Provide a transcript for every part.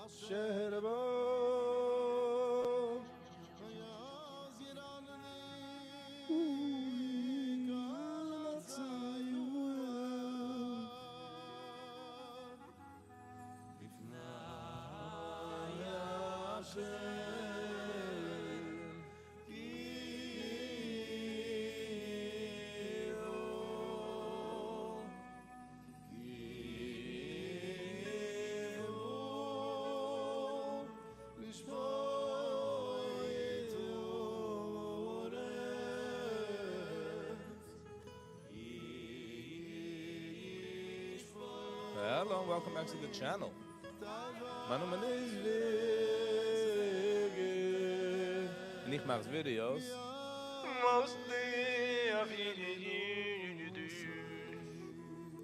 אשר בו Hello and welcome back to the channel. מיין נאמען איז Wiggy. און איך מאך videos. Mostly אויף Yiddish.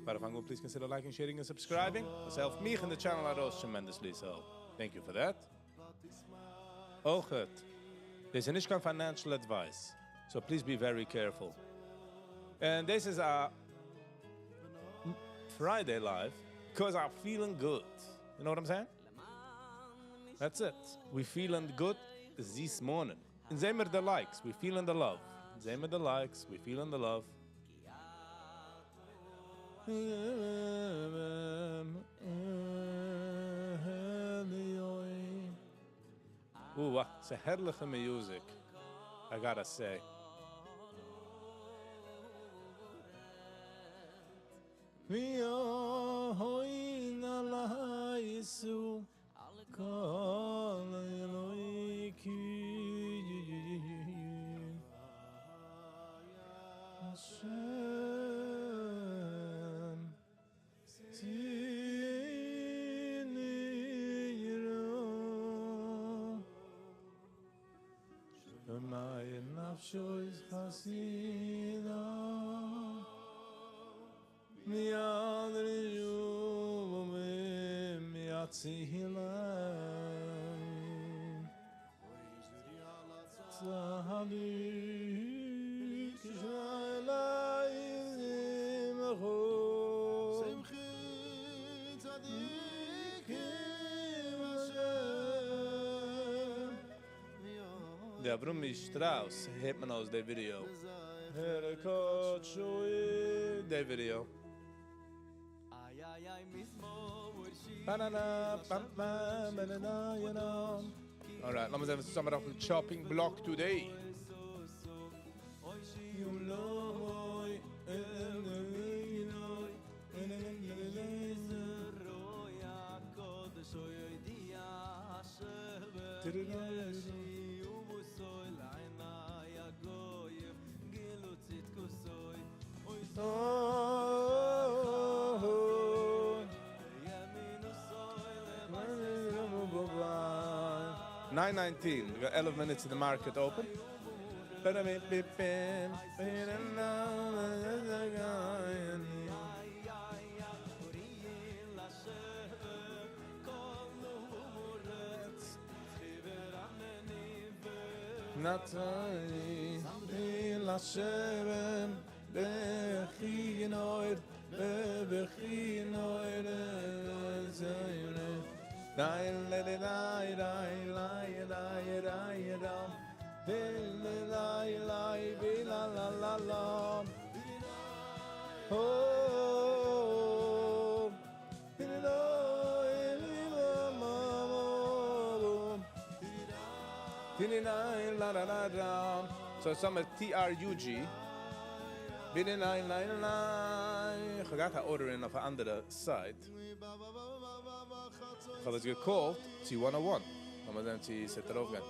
פאר מיר פאנגען, please consider liking, sharing and subscribing. דאס העלפט מיך און the channel ארויס tremendously, so thank you for that. אויכעט, דאס איז נישט קיין financial advice, so please be very careful. And this is a Friday live because I'm feeling good. You know what I'm saying? That's it. We feeling good this morning. און זעען מיר the likes. We feeling the love. זעען מיר the likes. We feeling the love. Ooh, it's a הערליכע music, I gotta say. דער Avrumi Strauss הערט מען אויס די video. די video. Alright, לאמיר זען וואס איז אויפן chopping block today. 9:19. We got 11 minutes to the market open. So some TRUG. איך האב געהאט א order אין אויף א אנדערע site. איך האב עס געקאלט צו 101. לאמיר זען צו עס וועט ארויפגיין.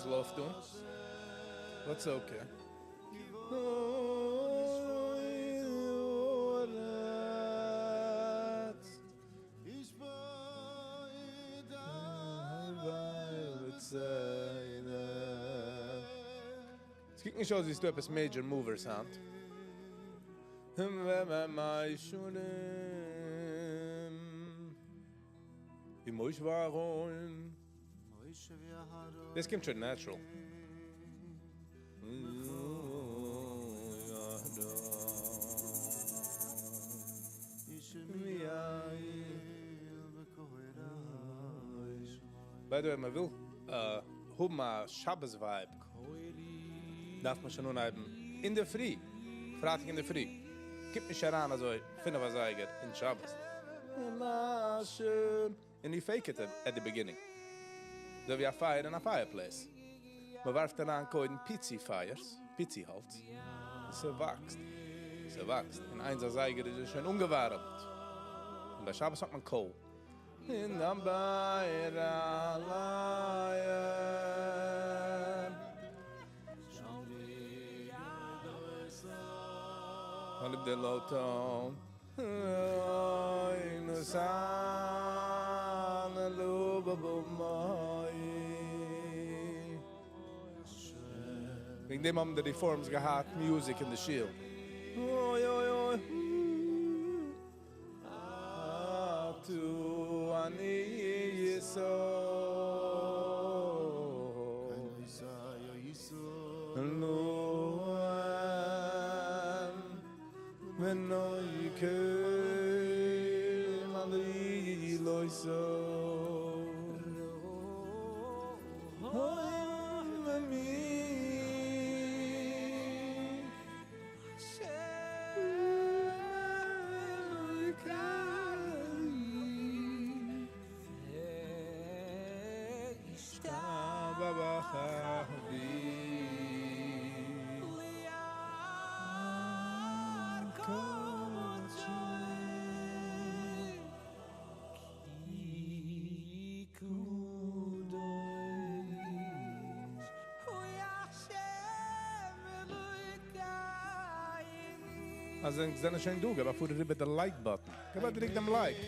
וואס לויפט אן. But it's okay. עס קוקט נישט אויס ווי ס'איז דא עפעס major movers היינט. דאס קומט שוין natural. By the way, מען וויל האבן א שבת vibe, דארף מען שוין אנהייבן אינדערפרי, פרייטאג אינדערפרי, קומט נישט אריין אזוי פינף אזייגער אין שבת. און you fake it at the beginning. אזוי ווי א פייער אין א fireplace. מען ווארפט אריין קודם פיצי פייערס, פיצי האלץ, און ס'וואקסט, ס'וואקסט, און איינס אזייגער איז עס שוין אנגעווארעמט. און ביי שבת האט מען coal. וועגן דעם האבן די Reforms געהאט music אין די שול. אוי אוי אוי. אז ענק זענען שוין דא, געב א פאר אריבער די like button. געב א דריק דעם like.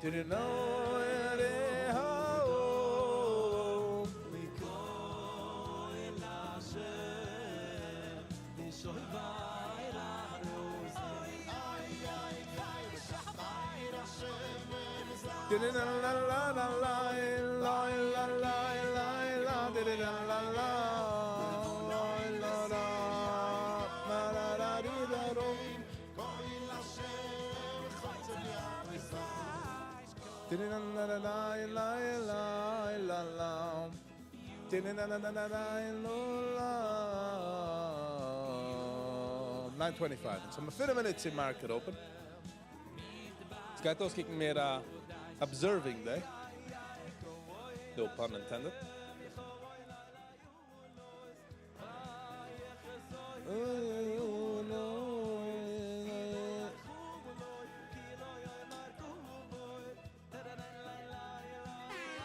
9:25. So מיר 5 minutes אין market open. עס גייט אויסקוקן מער א observing day. No pun intended.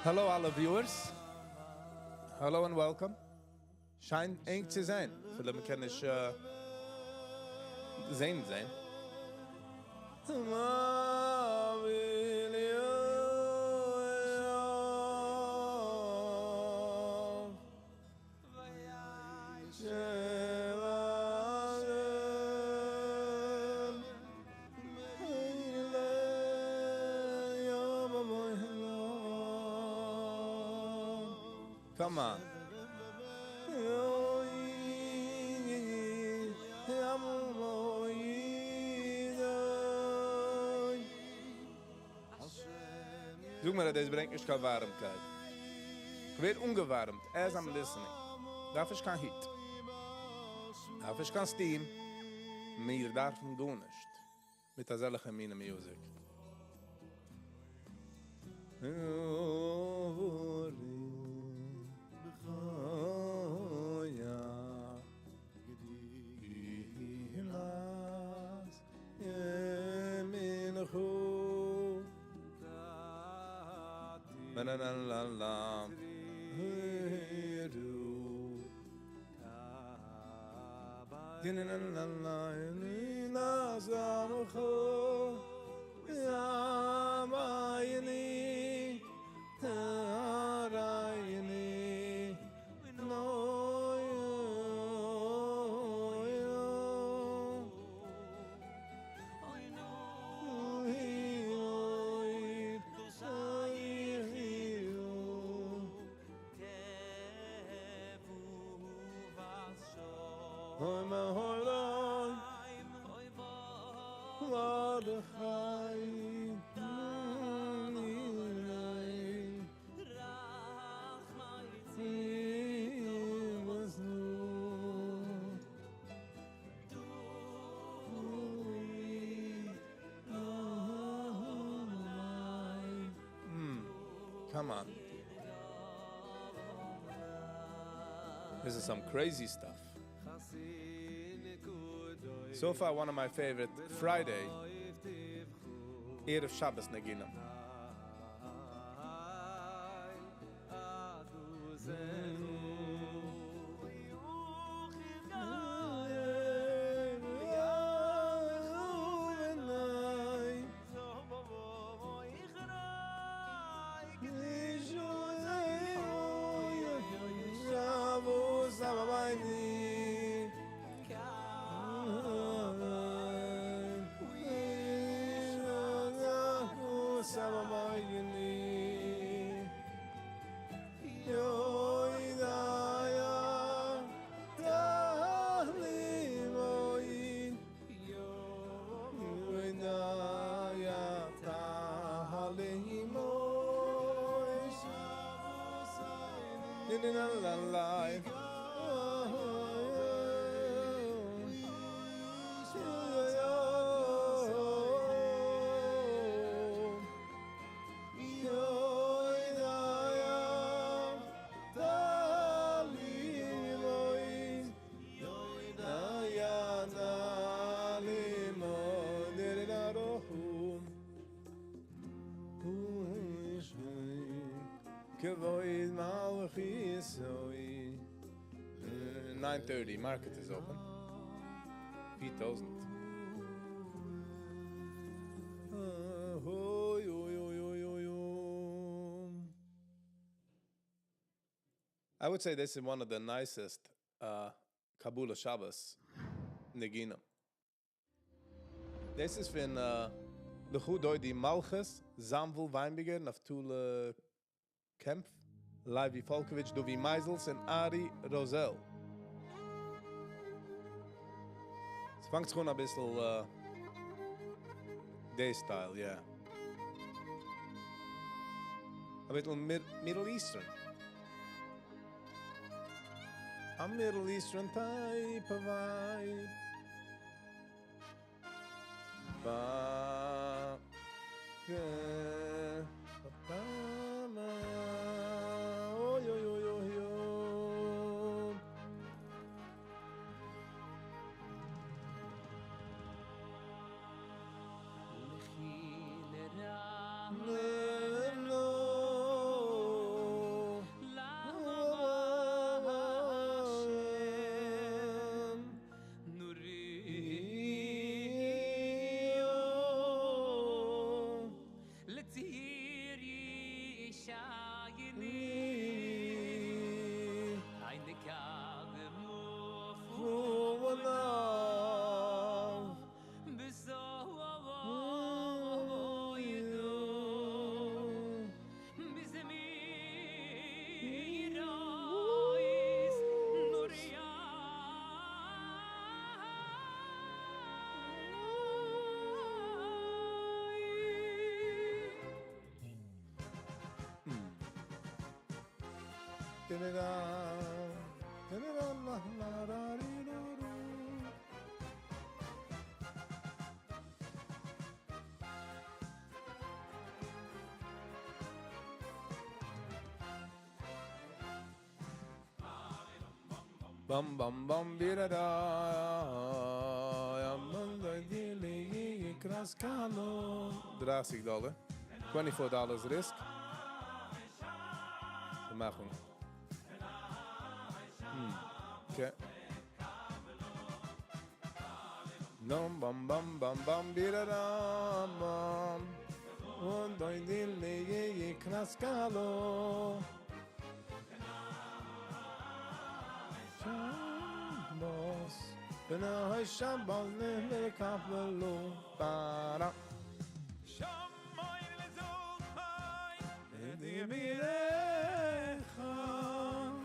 Hello אלע viewers. Hello and welcome. שיין ענק צו זען. אפילו מען קען נישט זען זען. Come on. זאג מיר, דאס ברענגט נישט קיין ווארעמקייט. איך ווער אנגעווארעמט as I'm listening. דארף איך קיין heat. דארף איך קיין steam. מיר דארפן גארנישט. מיט אזעלכע מינע music. Come on. This is some crazy stuff. So far, one of my favorite Friday ערב שבת ניגונים. 9:30, market is open. 4,000. I would say this is one of the nicest קבלת שבת ניגונים. דאס איז פון לכה דודי מלכות, Zamvel Weinberger, Naftule Kempf, Levi Falkovich, Dovi Meisels און Ari Rosel. עס פאנגט זיך אן א ביסל day style, yeah. א ביסל Middle Eastern. A Middle Eastern type of vibe. Ba, yeah, ba, ba, ma, oy, oy, oy, oy, oy. Bam bam bam bira da 30 dollar. 24 dollars risk. מאכן. Okay. Dum bam bam bam bam bira dam bam. Und dein dille kraskalo. Shabbos, ben Shabbos ne kapelo para.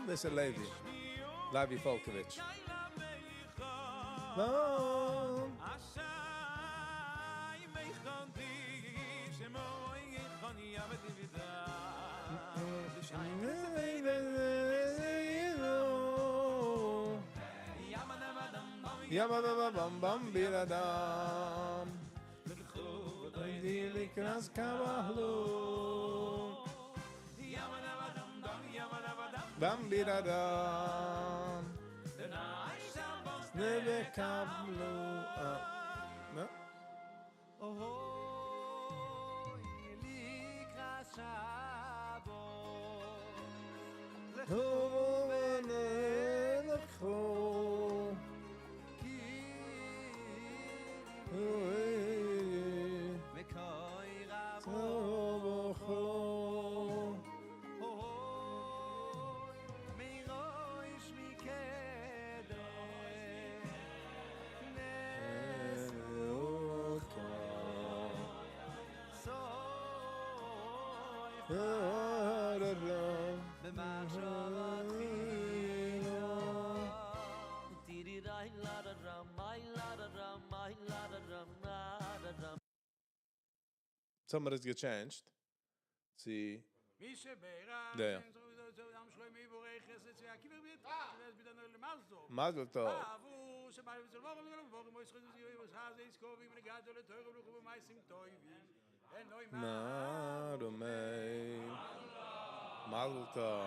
This is Levi. Levi Folkovich. Bam bam biradam. Bam biradam. Neve kablo. No. Somebody's gechanged. See. Yeah. Mazel tov. Mazel tov.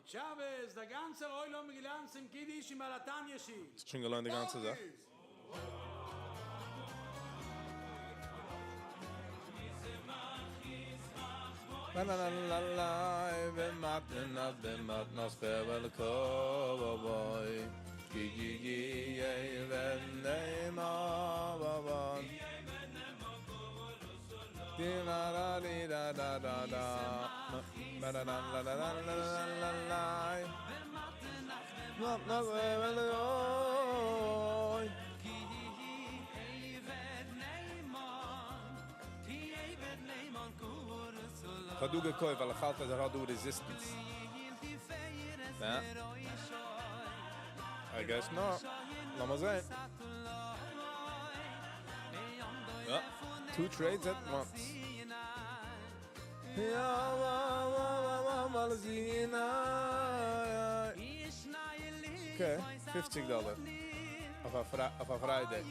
Chavez, der ganze Oilom gelernt zum Kiddush im Alatan Yeshiv. Schon gelernt die ganze Sache. La la la la la, we maten at we maten as farewell boy. Gi gi gi ye ven ne ma ba ba. Di la la li da da da da. La la la la la la la la la. Na na we we oy. Hadu gekoy weil chalt az hadu resistance. Ja. I guess not. Lama zayn. Ja. Two trades at once. Ja wa wa wa wa malzina. Okay, 50 dollar. Auf a Fra auf a Friday.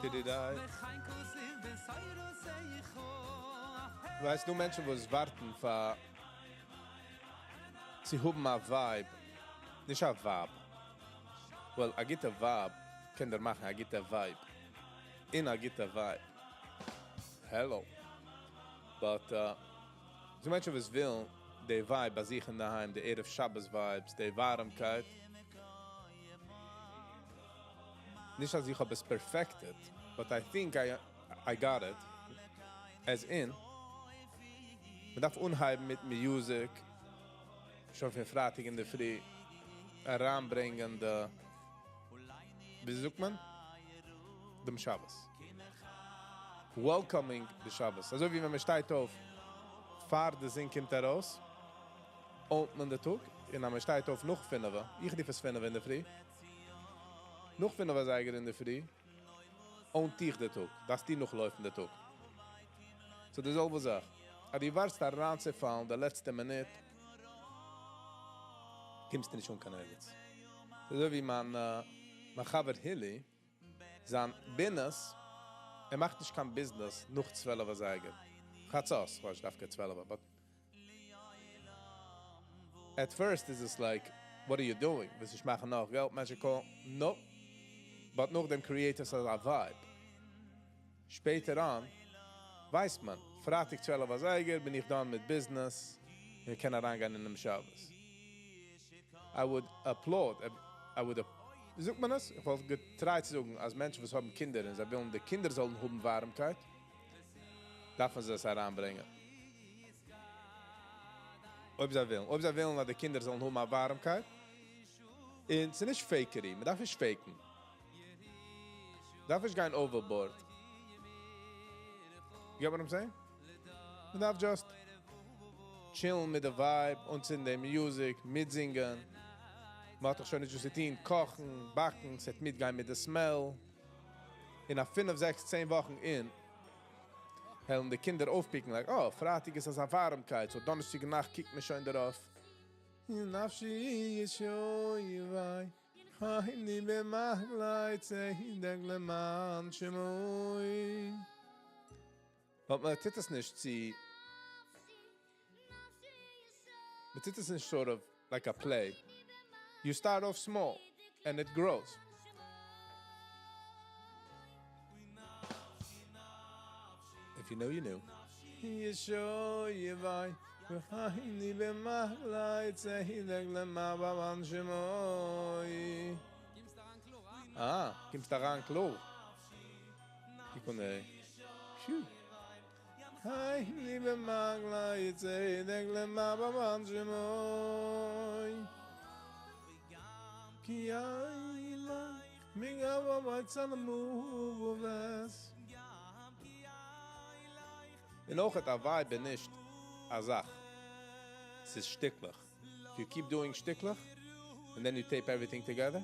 Did it die? Weißt du, Menschen, wo es warten, für sie haben a Vibe. Nicht a Vibe. Well, a gita Vibe. Kinder machen a gita Vibe. In a gita Vibe. Hello. But, ס'דא מענטשן וואס ווילן די vibe ביי זיך אינדערהיים, די ערב שבת vibes, די ווארעמקייט. נישט אז איך האב עס perfected, but I think I got it. As in, מען דארף אנהייבן מיט music, שוין פון פרייטאג אינדערפרי, אריינברענגען די, ווי זאגט מען? דעם שבת. Welcoming די שבת. אזוי ווי ווען מען שטייט אויף, פאר די זון קומט ארויס, own ט מען די טאג, און אז מען שטייט אויף נאך 5, איך רוף עס 5 אינדערפרי, נאך 5 אזייגער אינדערפרי, own ט איך די טאג, דארפסטו נאכלויפן די טאג. So די זעלבע זאך. אז דו ווארטסט אריינצופאלן די לעצטע מינוט, קומסטו נישט אן קיין ערגעץ. אזוי ווי מיין חבר Hilly, זיין business, ער מאכט נישט קיין business נאך 12 אזייגער. חצות, ווייס דווקא 12, but at first is it like, what are you doing? ווילסט נישט מאכן נאך געלט, magical? No. But נאכדעם create עס א vibe. שפעטער אן, ווייסט מען, פרייטאג 12 אזייגער בין איך done מיט business, מיר קענען אריינגיין אין דעם שבת. I would applaud, I would, ווי זאגט מען עס? איך וואלט גע try ט צו זאגן, אז מענטשן וואס האבן קינדער און זיי ווילן די קינדער זאלן האבן ווארעמקייט, דארף מען זיי עס אריינברענגען. אויב זיי ווילן. אויב זיי ווילן, אז די קינדער זאלן האבן א ווארעמקייט. און ס'איז נישט fakery, מען דארף נישט fake ן. דארף נישט גיין overboard. You get what I'm saying? מען דארף just chillen מיט די vibe און צינדן די music, מיטזינגען. מען האט דאך שוין נישט וואס צו טון, קאכן, באקן, ס'וועט מיטגיין מיט די smell. אין א 5, 6, 10 וואכן אין, וועלן די קינדער אויף pick ן, like, oh, פרייטאג איז אזא ווארעמקייט, so דאנערשטאג נאכט קוקט מען שוין דערויף. נפשי ישוי חייני במחלי צדק למען שמו. But מען טוט עס נישט צו, מען טוט עס נישט sort of like a play. You start off small and it grows. If you know, you knew. ישוי חייני במחלי צדק למען שמו. אה, קומסט אריין קלאר. קוק אן, ey. Phew. חייני במחלי צדק למען שמו. כי אלך מגב און אויך א vibe איז נישט א זאך. עס איז שטיקלעך. If you keep doing שטיקלעך, and then you tape everything together,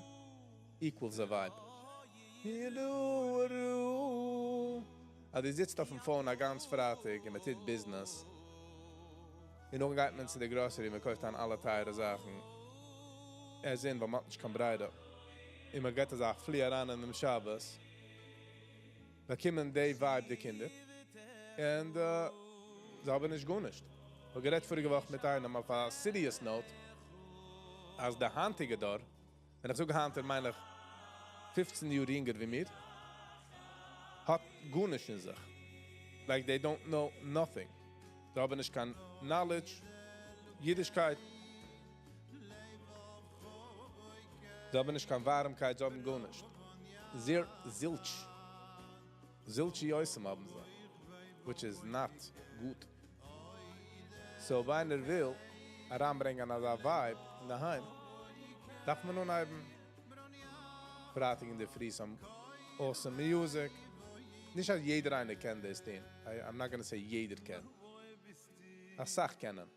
equals a vibe. אז דו זיצט אויפ'ן phone א גאנץ פרייטאג און מען טוט business. און נאכדעם גייט מען צו די grocery, מען קויפט אן אלע טייערע זאכן. As in, ווייל מען האט נישט קיין ברירה. און מען גייט אזא פלי אריין אין דעם שבת. באקומען די vibe די קינדער. And זיי האבן נישט גארנישט. איך האב גערעדט פאריגע וואך מיט איינעם אויף א serious note, אז דער היינטיגע דור, ווען איך זאג היינט, מיין איך 15 יאר יונגער ווי מיר, האט גארנישט אין זיך. Like they don't know nothing. זיי האבן נישט קיין knowledge, אידישקייט. זיי האבן נישט קיין ווארעמקייט, זיי האבן גארנישט. זעהר zilch. Zilchi יויסם האבן זיי. Which is not good. So, אויב איינער וויל אריינברענגען אזא vibe אין דער היים, דארף מען אנהייבן פרייטאג אינדערפרי some awesome music. נישט אז יעדער איינער קען דאס טון. I'm not gonna say יעדער קען. א סאך קענען.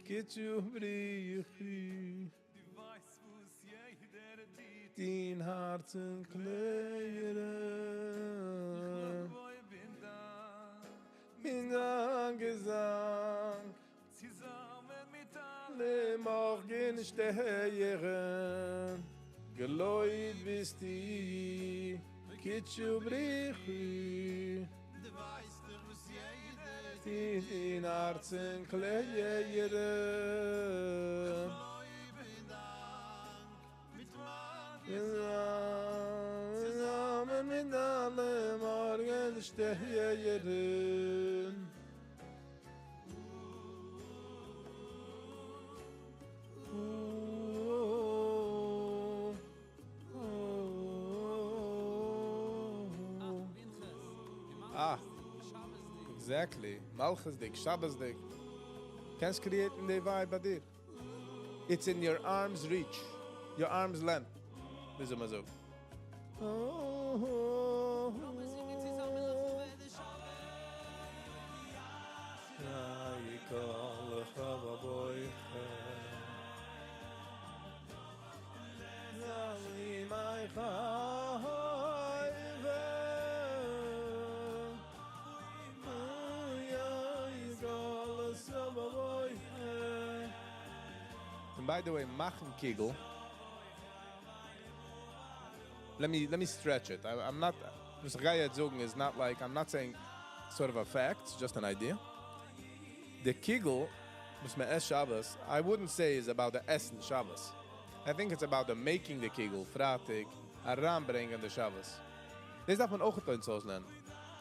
קודשא בריך הוא. אין הארצן קלערן. אין דיין געזאנג. אלע מארגנשטערן. געלויבט ביסטו. קודשא בריך הוא. אין הארצן קלערן. צוזאמען מיט אלע מארגנשטערן. Exactly. מלכות'דיג, שבת'דיג. קענסט create ן די vibe ביי דיר. It's in your arm's reach. Your arm's length. ווי אזוי מען זאגט. And by the way, מאכן קוגל. Let me let me stretch it. I, I'm not וואס איך גיי יעצט זאגן is not like I'm not saying sort of a fact, it's just an idea. The קוגל וואס מען עסט שבת, I wouldn't say is about the עסן שבת. I think it's about the making the קוגל, פרייטאג, אריינברענגען די שבת. דאס דארף מען אויך אונז אויסלערנען.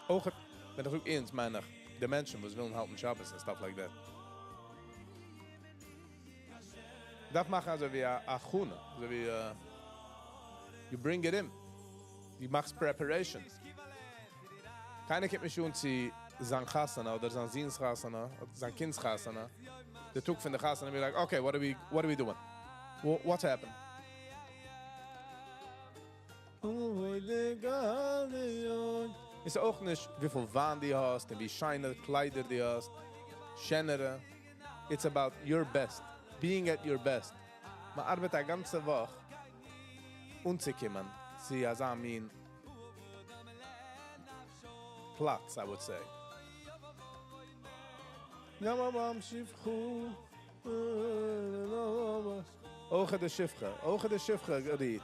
אויך, ווען איך זאג אונז, מיין איך, די מענטשן, וואס ווילן האלטן שבת and stuff like that. דארף מאכן אזוי ווי א הכנה, אזוי ווי you bring it in. דו מאכסט preparation. קיינער קומט נישט אן צו זיין חתונה אדער זיין זון'ס חתונה אדער זיין קינד'ס חתונה. די טאג פון די חתונה be like, okay, what are we doing? What's happening? איז אויך נישט וויפיל וויין דו האסט און ווי שיינע קליידער דו האסט, שענערע. It's about your best, being at your best. מען ארבעט א גאנצע וואך אנצוקומען צו אזא מין פלאץ, I would say. אויך די שפחה, אויך די שפחה רירט.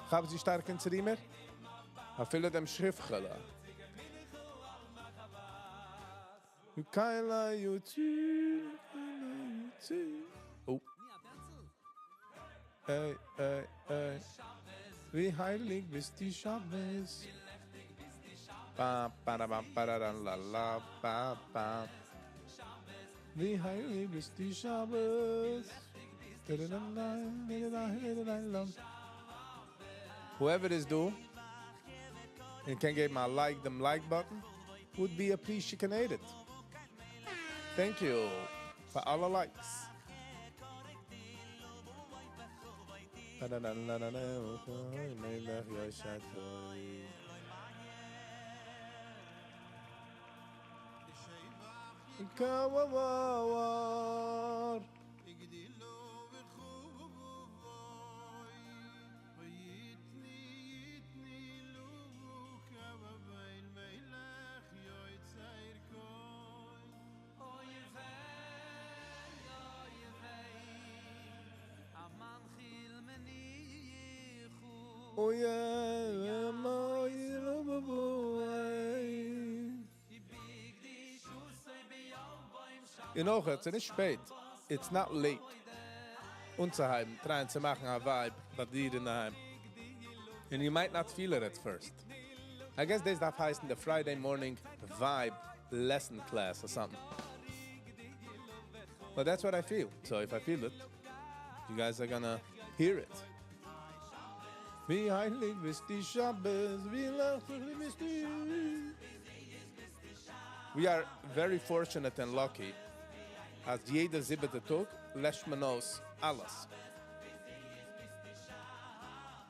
כאפט זי שטארק אין צורימער? אפילו דעם שפחה'לע. Oh. Ey, ey, ey. ווי הייליג ביסטו שבת. Ba, ba, da, ba, ba, da, da, la, la, ba, ba. ווי הייליג ביסטו שבת. Whoever is דא and can give my like them like button would be appreciated. Thank you for all the likes. און אויך, עס איז נישט שפעט. It's not late. אנצוהייבן, try ען צו מאכן א vibe ביי דיר אינדערהיים. And you might not feel it at first. I guess דאס דארף הייסן the Friday morning vibe lesson class or something. But that's what I feel. So if I feel it, you guys are gonna hear it. ווי הייליג ביסטו שבת, ווי לעכטיג ביסטו. We are very fortunate and lucky אז יעדע זיבעטע טאג לעשט מען אויס אלעס.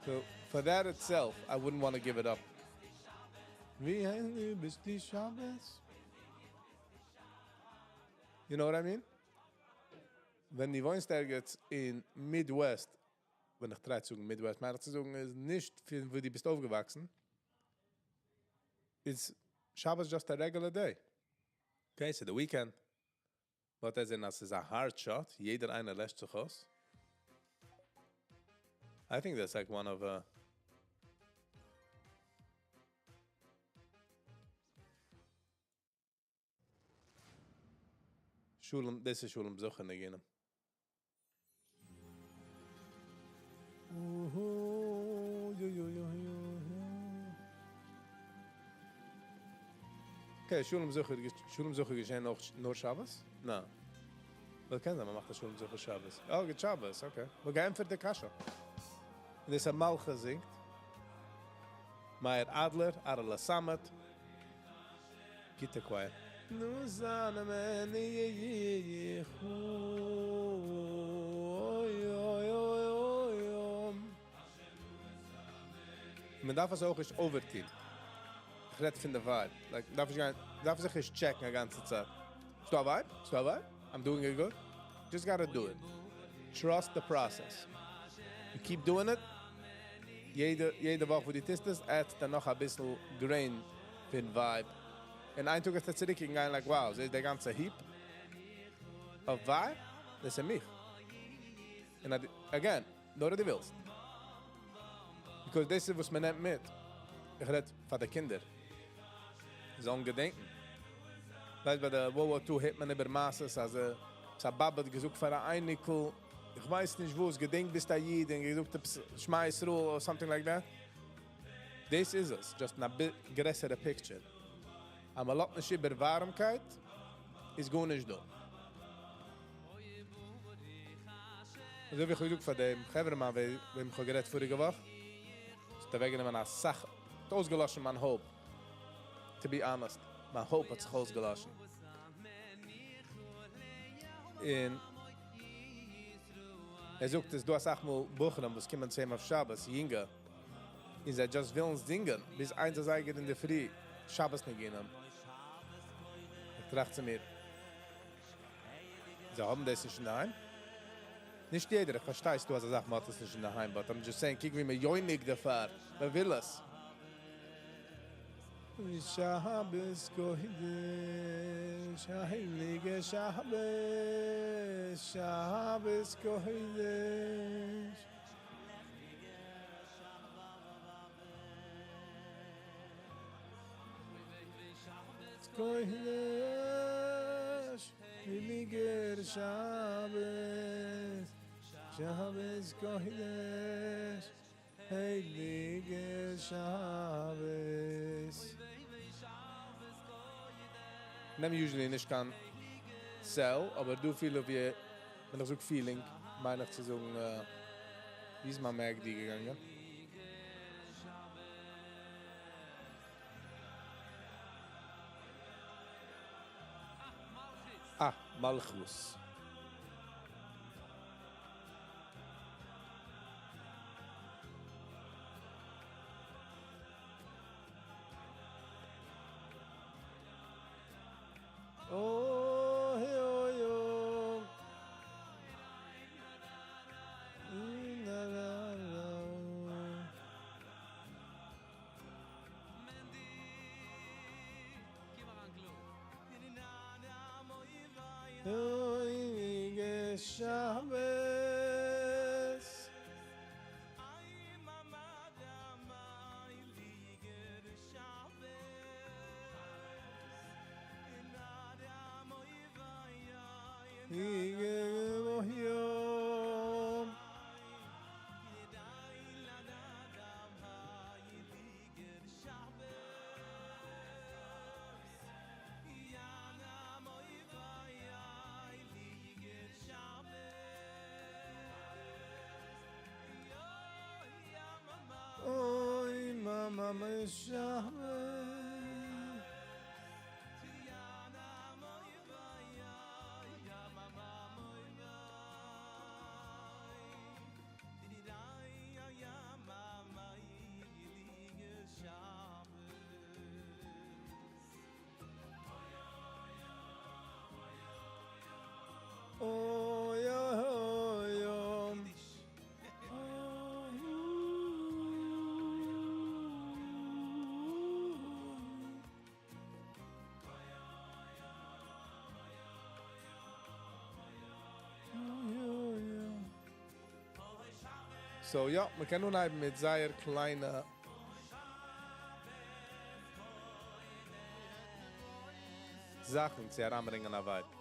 So for that itself, I wouldn't want to give it up. ווי הייליג ביסטו שבת. You know what I mean? ווען דו וואוינסט ערגעץ אין Midwest, ווען איך try צו זאגן Midwest, מיין איך צו זאגן איז נישט פון וואו דו ביסט אויפגעוואקסן, איז שבת just a regular day. Okay, so the weekend. But as in, אז ס'איז א hard shot, יעדער איינער לעשט זיך אויס. I think that's like one of שלום, דאס איז שלום זכר ניגונים. Okay, שלום זכר, שלום זכר געשען נאך נאר שבת? נא. וואס קען זיין, מ'מאכט א שלום זכר שבת. Oh, גוט שבת, okay. מיר גייען פאר די קשיא. און דאס א מלכה זינגט. מאיר אדלער, אהרעלע סאמעט. גוטע choir. מען דארף עס אויך נישט overטון. איך רעד פון די vibe. Like, דארף איך גיין, דארף זיך נישט checkן א גאנצע צייט. איז דא א vibe? איז דא א vibe? I'm doing it good? Just gotta do it. Trust the process. You keep doing it. יעדע, יעדע וואך וואו דו טוסט עס, add דאן נאך א ביסל grain פון vibe. און איין טאג וועסטו צוריק גיין like, wow, זעסט דער גאנצע heap of vibe? דאס איז מיך. און again, נאר דו ווילסט. Because דאס איז וואס מען נעמט מיט. איך רעד פאר די קינדער. זאלן געדענקען. ווייסט, ביי די World War II הערט מען איבער מעשיות, אז א באבע האט געזאגט פאר אן אייניקל, איך ווייס נישט וואס, געדענק ביסט א איד, און געזאגט שמע ישראל or something like that. דאס איז עס, just a bit גרעסערע picture. אז מען לאזט נישט איבער ווארעמקייט, איז גארנישט דא. אזוי ווי איך האב געזאגט פאר דעם חברהמאן, וועם איך האב גערעדט פאריגע וואך, איז אוועקגענומען א סאך, האט אויסגעלאשן מיין hope. To be honest, מיין hope האט זיך אויסגעלאשן. און ער זאגט, ס'איז דא א סאך מאל בחורים, וואס קומען צו אים אויף שבת, יונגע, און זיי just ווילן זינגען, ביז איינס אזייגער אין דער פרי, שבת ניגונים. איך טראכט צו מיר, זיי האבן דאס נישט אינדערהיים? נישט יעדער, איך פארשטיי, דו האסט א זאך, מ'האט עס נישט אינדערהיים, but I'm just saying, קוק ווי מען יונק דערפאר, מען וויל עס. שבת קודש, הייליגע שבת, שבת קודש. קודש, הייליגער שבת, שבת קודש, הייליגער שבת. נעם usually נישט קיין cell, אבער דא פיל איך ווי, ווען איך זאג feeling, מיין איך צו זאגן, ווי איז מיין MACD געגאנגען? Ah, מלכות. Oh, hey, oh, yo. Na, na, na. הייליגע שבת. יום. אוי, מאמע, שבת. אוי, אוי, אוי. So יא, מען קען אנהייבן מיט זייער קליינע זאכן צו אריינברענגען א vibe.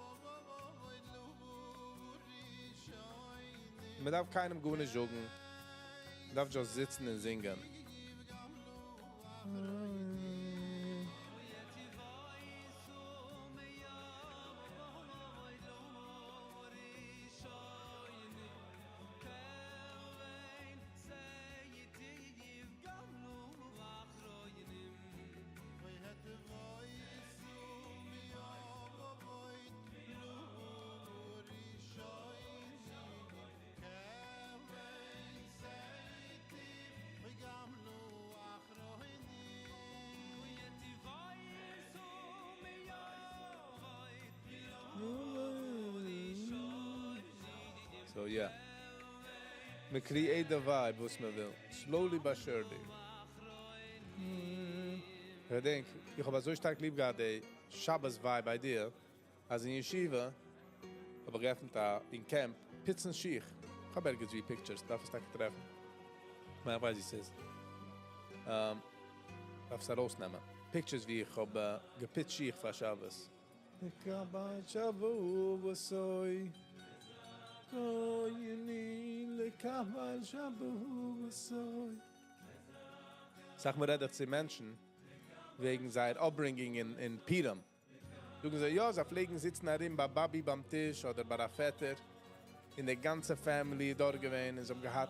מען דארף קיינעם גארנישט זאגן. מען דארף just זיצן און זינגען. So yeah. מען create the vibe וואס מען וויל. Slowly but surely. איך געדענק, איך האב אזוי שטארק ליב געהאט די שבת vibe idea, אז אין ישיבה האב איך געעפנט א אין camp פוצן שיך. איך האב ערגעץ ווי pictures, דארף עס טאקע טרעפן. כ'מיין איך ווייס ווי ס'איז. דארף עס ארויסנעמען. Pictures ווי איך האב געפוצט שיך פאר שבת. לקבל שבוסוי קויני לקבל שבוסוי. סאך מאל רעד איך צו מענטשן וועגן זייער upbringing אין פורים. זאגן זיי, יא, זיי פלעגן זיצן ארום ביי באבי ביים טיש אדער ביי א פעטער, און די גאנצע family איז דארט געווען, און זיי האבן געהאט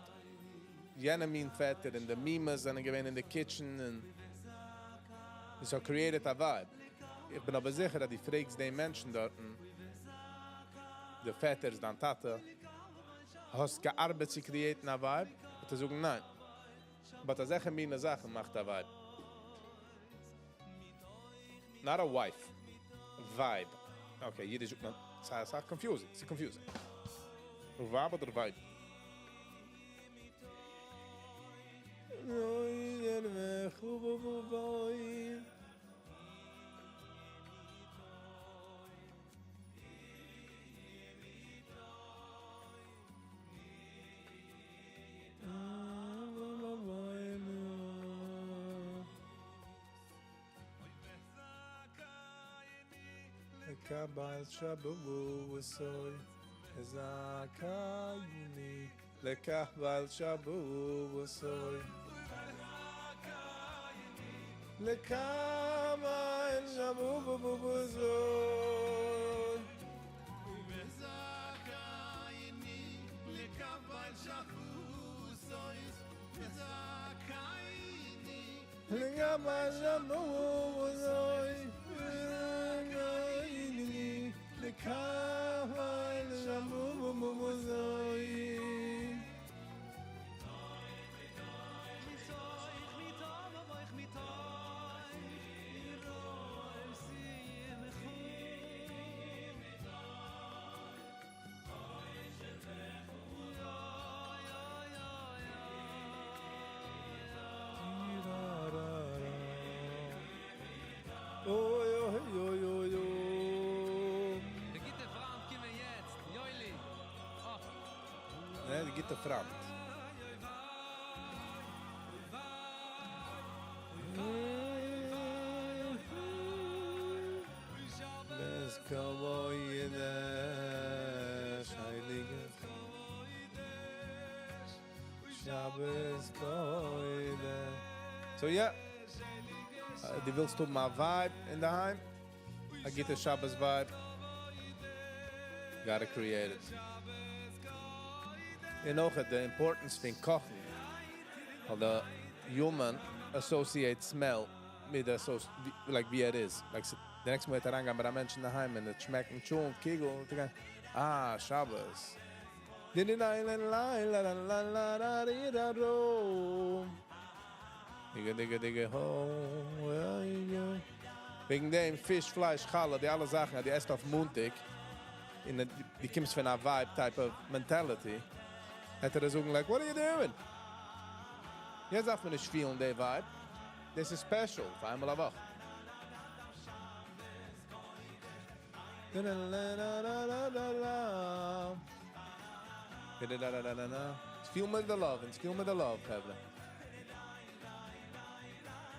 יענע מין פעטער, און די מומעס זענען געווען אין די kitchen, און עס האט created א vibe. איך בין אבער זיכער אז דו פרעגסט די מענטשן דארטן, די פעטערס, דיין טאטע, האסט געארבעט צו create ן א vibe? וועט ער זאגן ניין. But אזעלכע מינע זאכן מאכט א vibe. Not a wife. Vibe. Okay, אידיש זאגט מען, ס'איז אסאך confusing, ס'איז confusing. Vibe אדער vibe? לקבל שבוסוי זכאיני לקבל שבוסוי לקבל שבוסוי וזכאיני לקבל שבוסוי וזכאיני לקבל שבוסוי לקבל שבוסוי. Oy, oy, oy, oy, oy. דער גוטער פריינד קומען יעצט, יולי. Oh. נע, דער גוטער פריינד. Es koidesh, heilige Shabbos koidesh. So yeah, דו ווילסט האבן א vibe אין דער היים? א גוטע Shabbos vibe. Gotta create it. און אויך the importance פון קאכן. ווייל the human associate smell מיט די like ווי ער איז. Like the next מאל אריינגיין ביי א מענטש אין דער היים און עס שמעקט טשולנט, קיגל, און די ah, Shabbos. Di di la la la la la la la la ri ra ro. Digga, digga, digga, ho, ai, ai. וועגן דעם פיש, פלייש, חלה, די אלע זאכן, דו עסט אויף מאנטאג, אין די, דו קומסט פון א vibe type of mentality, וועט ער זאגן, like, what are you doing? יעצט דארף מען נישט feel ן די vibe. This is special, פאר איינמאל א וואך. Da da da da da da da. Da da da da da da. Feel me the love, and feel me the love, חברה.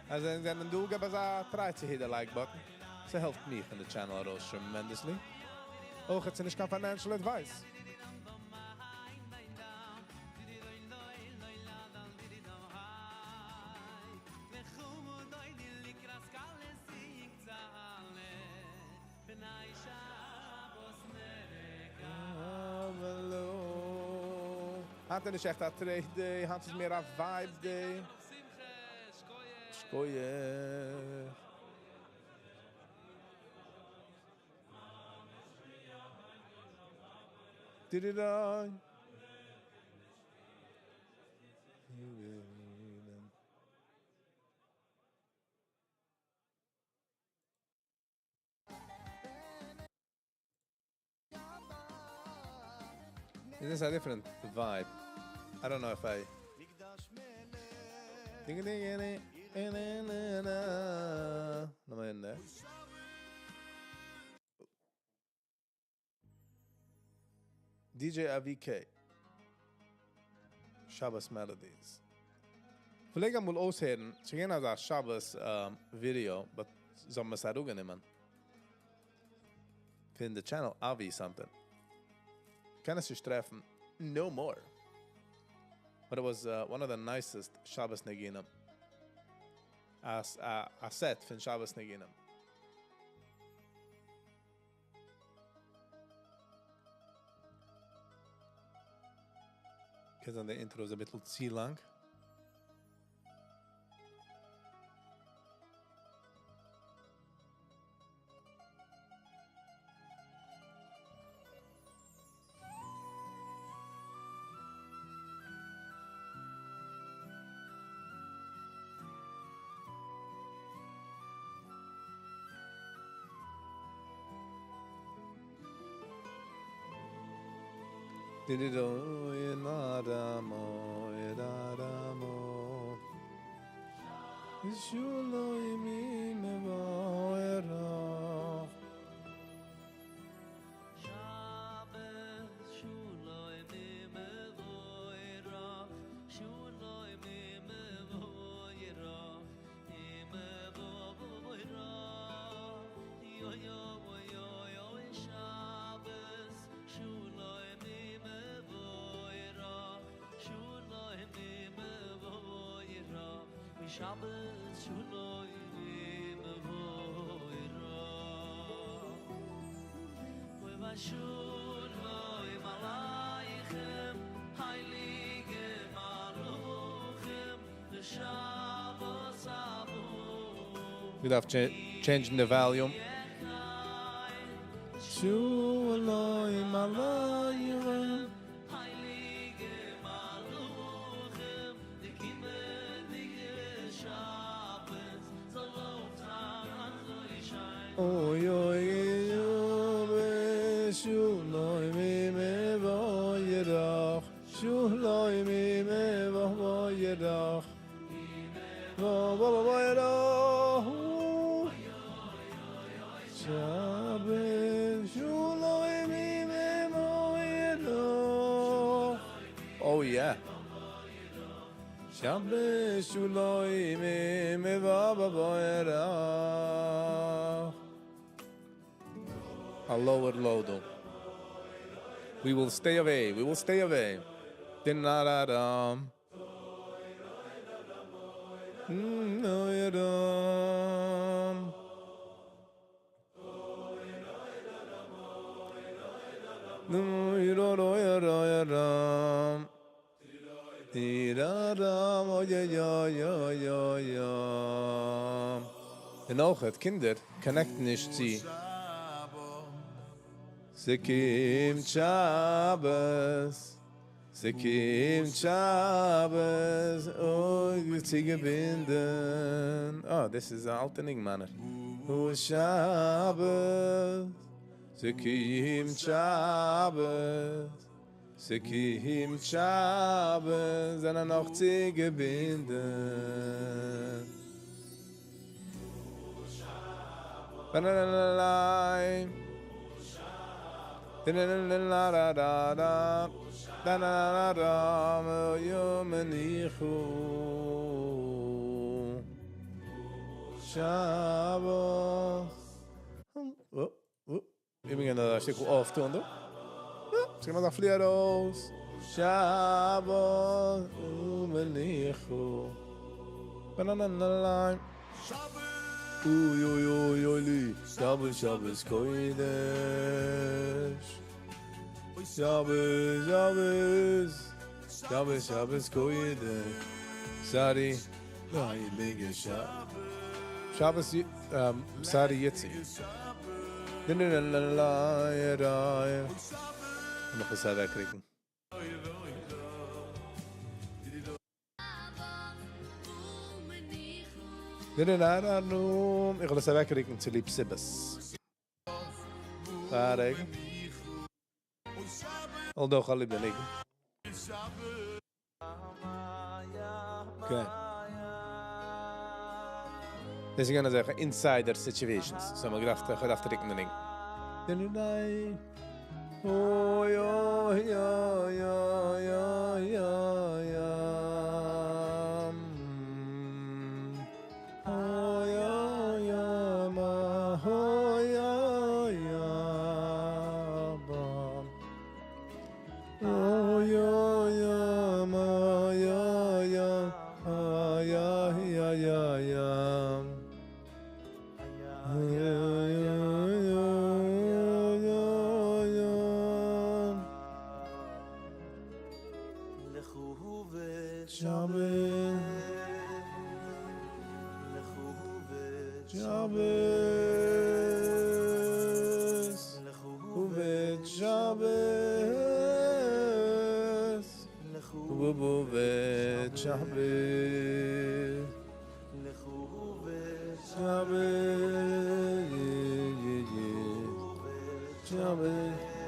אז ווען דו גיבסט א try צו hit the like button. ס'העלפט מיך אין the channel ארויס tremendously. אויך איז נישט קיין financial advice. היינט איז נישט עכט א trade day, היינט איז מער א vibe day. שכוח. Di-di-da. Is this a different vibe? I don't know if I... לאמיר הערן דאס. DJ AVK. שבת Melodies. פלעג אמאל אויסהערן, ס'איז געווען אזא שבת ווידעא, but זיי האבן עס אראפגענומען פון די channel Avi something. קען עס נישט טרעפן no more. But it was one of the nicest שבת ניגונים. א א set פון שבת ניגונים. קען זיין די intro איז אביסל צו לאנג. מ'דארף change ן די volume. אוי אוי אוי שולוי מי מבוירח שולוי מי מבוירח מבוירח שבת שולוי מי מבוירח Oh yeah. שבת שולוי מי מבוירח A lower load. We will stay away. We will stay away. Din da da dum. No ya dum. No ya do ya do ya dum. Di da dum oh ya ya ya ya ya. און אויך, קינדער, connect ן נישט צו. ס'קומט שבת, ס'קומט שבת, אוי, צוגעבינדן. אה, דאס איז א אלטע ניגון מיינער. אוי שבת, ס'קומט שבת, ס'קומט שבת, זענען נאך צוגעבינדן. אוי אוי אוי אוי לי, שבת שבת קודש, שבת שבת, שבת שבת קודש, sorry, הייליגע שבת, שבת sorry יצי, נאך עס אוועקריקן. איך וועל עס אוועקריקן צוליב סיבות. Although איך האב ליב די ניגון. Okay. דאס איז געווען אזעלכע insider situations. So מ'האט געדארפט, איך האב געדארפט ריקן די ניגון. אוי אוי אוי אוי אוי אוי אוי אוי אוי אוי אוי אוי אוי אוי אוי אוי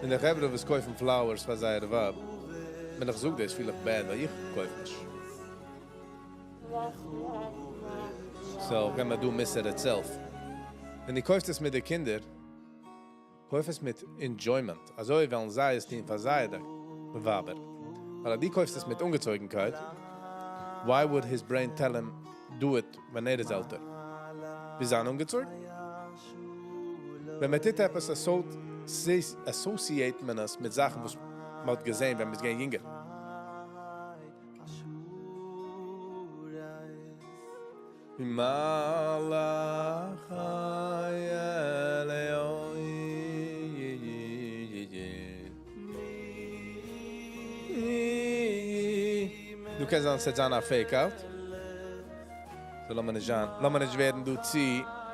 און די חברה וואס קויפן flowers פאר זייער ווייב, ווען איך זאג דאס פיל איך bad ווייל איך קויף נישט. So, קען מען דא מוסר itself. ווען דו קויפסט עס מיט די קינדער, קויף עס מיט enjoyment. אזוי וועלן זיי עס טון פאר זייערע ווייבער. ווייל אז דו קויפסט עס מיט אנגעצויגנקייט, why would his brain tell him do it ווען ער איז עלטער? ווי זיין אנגעצויגן? ווען מען טוט עפעס associate מען עס מיט זאכן וואס מען האט געזען ווען מען איז געווען יונגער. מלאך דא קען זיין ס'וועט זיין א fake out. So לאמיר נישט זיין, לאמיר נישט ווערן דא צו,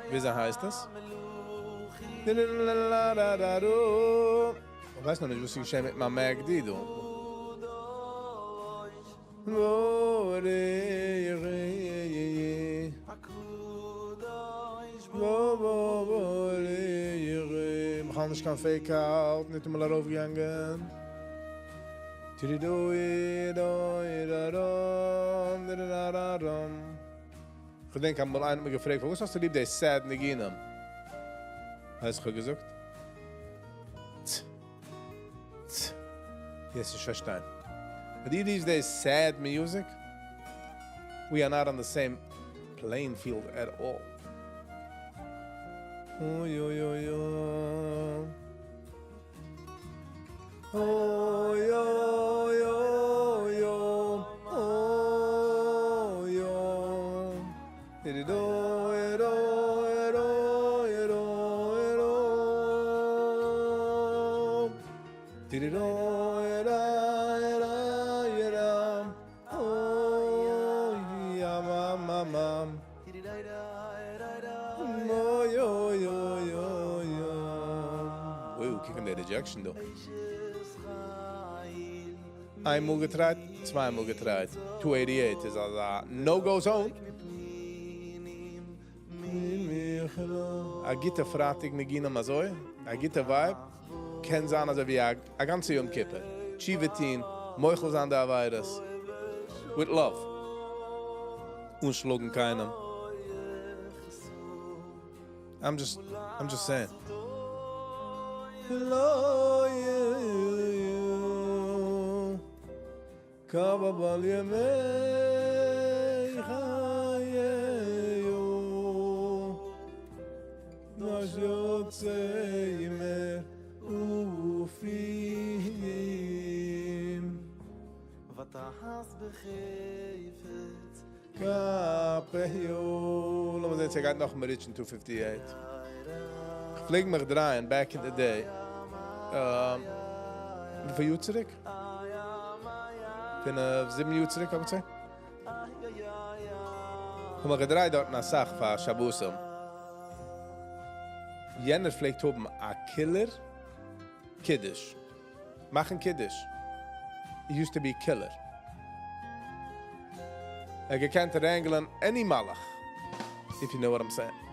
וויאזוי הייסט עס? איך ווייס נאכנישט וואס איז געשען מיט מיין MACD דא. בכלל נישט קיין fake out, ניטאמאל ארויפגעגאנגען. כ'געדענק אמאל איינער האט מיר געפרעגט פארוואס האסטו ליב די sad ניגונים? ווייסט וואס כ'האב געזאגט? צ. צ. וועסט נישט פארשטיין. But דו ליבסט די sad music? We are not on the same playing field at all. אוי אוי אוי אוי. אוי אוי אוי אוי אוי. Rejection דא. איינמאל געטרייט, צוויי מאל געטרייט. 288 איז א no-go zone. א גוטע פרייטאג ניגונים אזוי, א גוטע vibe, קען זיין אזוי ווי א גאנצע יום כיפור. תשובה טון, מוחל זיין די עבירות. With love. אן שלאגן קיינעם. I'm just, I'm just saying. Hello, you. קבל ימי חייו נש יוצא מעופים ותעש בחפץ כפיו לאמיר זען צו ער גייט נאכאמאל reach ן 258. כ'פלעג מיך דרייען back in the day. וויפיל יאר צוריק? פינף, זיבן יאר צוריק, I would say. כ'האב מיך געדרייט דארטן אסאך פאר שבתים. יענער פלעגט האבן א killer קידוש. מאכן קידוש. It used to be killer. ער געקענט wrangle'ן any מלאך. If you know what I'm saying.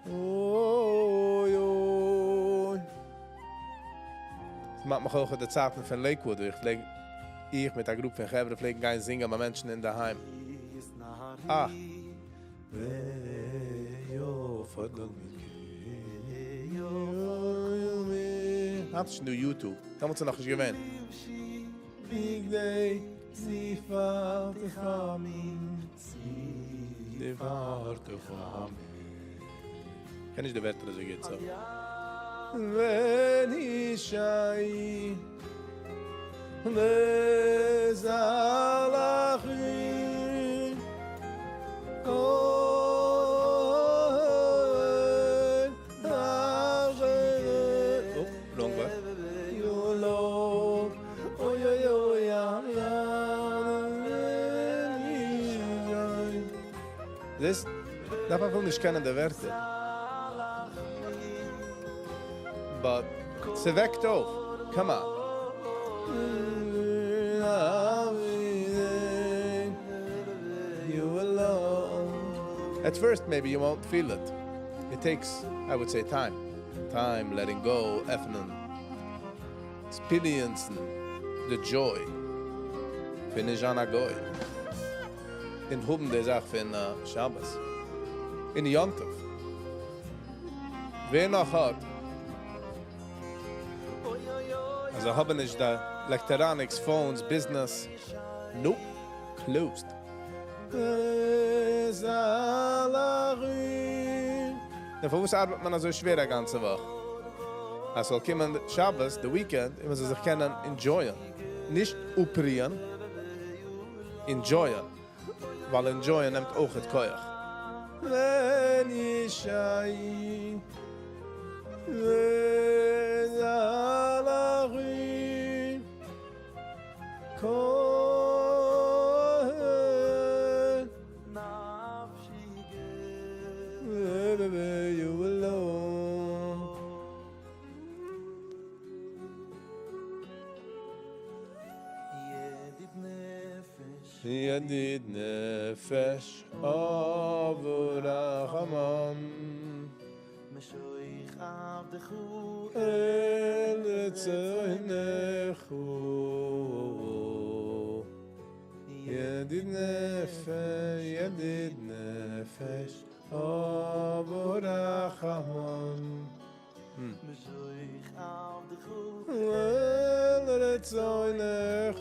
אוי אוי. דערמאנט מיך אויך די צייטן פון Lakewood, וואו איך פלעג, איך מיט א גרופ פון חברה פלעגן גיין זינגען ביי מענטשן אינדערהיים. אה. היינט איז שוין דא YouTube, דעמאלטס איז נאכנישט געווען. קען נישט די ווערטער אזוי גוט so. דאס דארף אפילו נישט קענען די ווערטער. But ס'וועקט אויף. Come on. At first maybe you won't feel it. It takes, I would say, time. Time, letting go, עפענען, experience ן the joy פון נישט זיין א גוי. און האבן די זאך פון שבת און יום טוב. ווער נאך האט? אז זיי האבן נישט די electronics, phones, business. Nope. Closed. נו פארוואס ארבעט מען אזוי שווער א גאנצע וואך? אז ס'זאל קומען שבת, די weekend, און מ'זאל זיך קענען enjoy ען. נישט אפרוען. Enjoy ען. ווייל enjoy ען נעמט אויכעט כח. ווען ישי וזלחי כהן. ידיד נפש אב רחמן. משוך עבדך אל רצונך. ידיד נפש, ידיד נפש אב רחמן. משוך עבדך אל רצונך.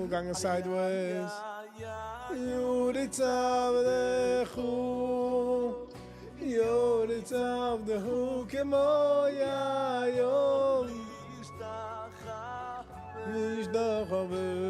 גאנגען sideways. יוריץ עבדך, יוריץ עבדך כמו יום. ישתחווה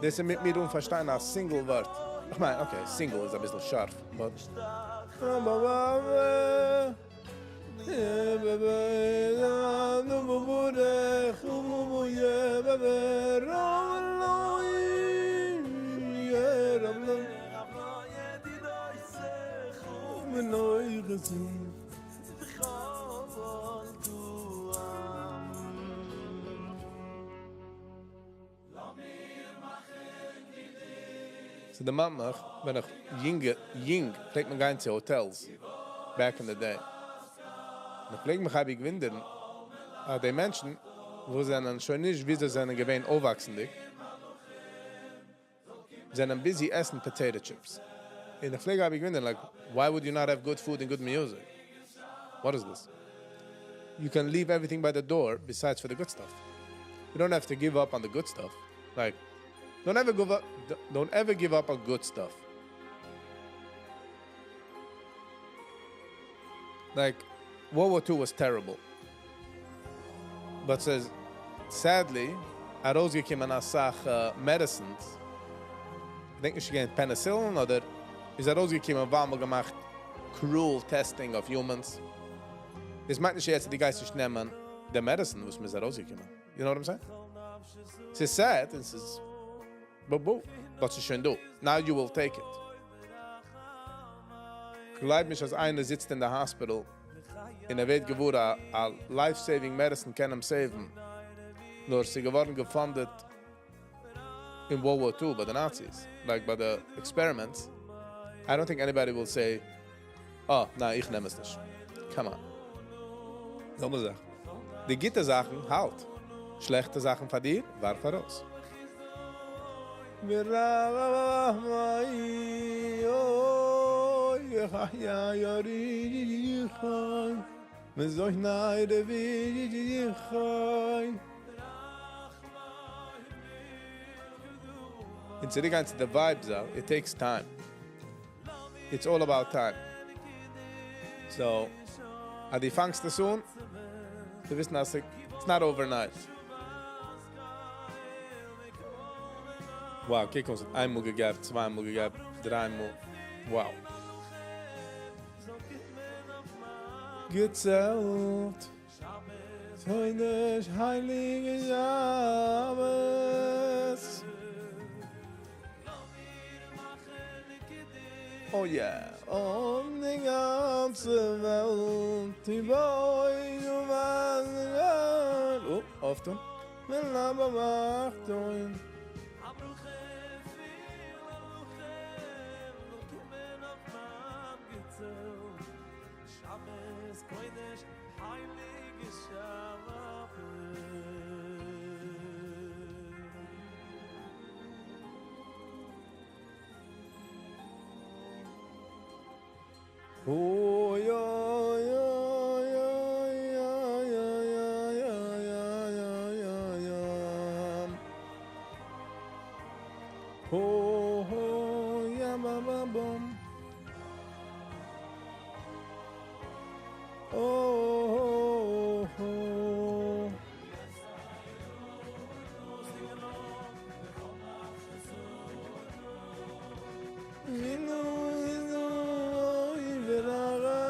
דאס איז מיט מיר אן פארשטיין א single ווארט. איך מיין, okay, single איז אביסל שארף, but. ס'דערמאנט מיך ווען איך יונגע יונג פלעגט מען גיין צו hotels back in the day. און איך פלעג מיך אייביג וואונדערן אז די מענטשן וואס זענען שוין נישט ווי זיי זענען געווען אויפוואקסנדיג זענען busy עסן potato chips. און איך פלעג אייביג וואונדערן like why would you not have good food and good music? What is this? You can leave everything by the door besides for the good stuff. You don't have to give up on the good stuff. Like, don't ever give up, don't ever give up on good stuff. Like, World War II was terrible. But says, sadly, ארויסגעקומען אסאך medicines. כ'דענק נישט געווען penicillin אדער איז ארויסגעקומען ווייל מ'האט געמאכט cruel testing אויף humans. דאס מיינט נישט יעצט אז דו גייסט נישט נעמען די medicine וואס מ'איז ארויסגעקומען. You know what I'm saying? ס'איז sad און ס'איז. בו, but ס'איז שוין דא. Now you will take it. גלייב נישט אז איינער זיצט אין די hospital און ער ווערט געוואר א א life saving medicine קען אים save ן, נאר ס'איז געווארן גע funded אין World War Two ביי די Nazis, like ביי די experiments, I don't think anybody will say אה, ניין איך נעם עס נישט. Come on. זעלבע זאך. די גוטע זאכן האלט. שלעכטע זאכן פאר דיר, ווארף ארויס. און צוריקגיין צו די vibe זאך, it takes time. It's all about time. So, אז דו פאנגסט עס אן, דו וויסן אז it's not overnight. Wow, קוק אויס, איינמאל געגעבן, צוויי מאל געגעבן, דריי מאל. Wow. געצעלט. קודש הייליגע שבת. Oh yeah, און די גאנצע וועלט, די בוי Oh, אויפטון. Oh, yeah, yeah, yeah, yeah, yeah, yeah, yeah, yeah, yeah, yeah. Ho, ho, ya, ba, ba, bum. Oh, ho, ho. Minu, minu, iveraramai.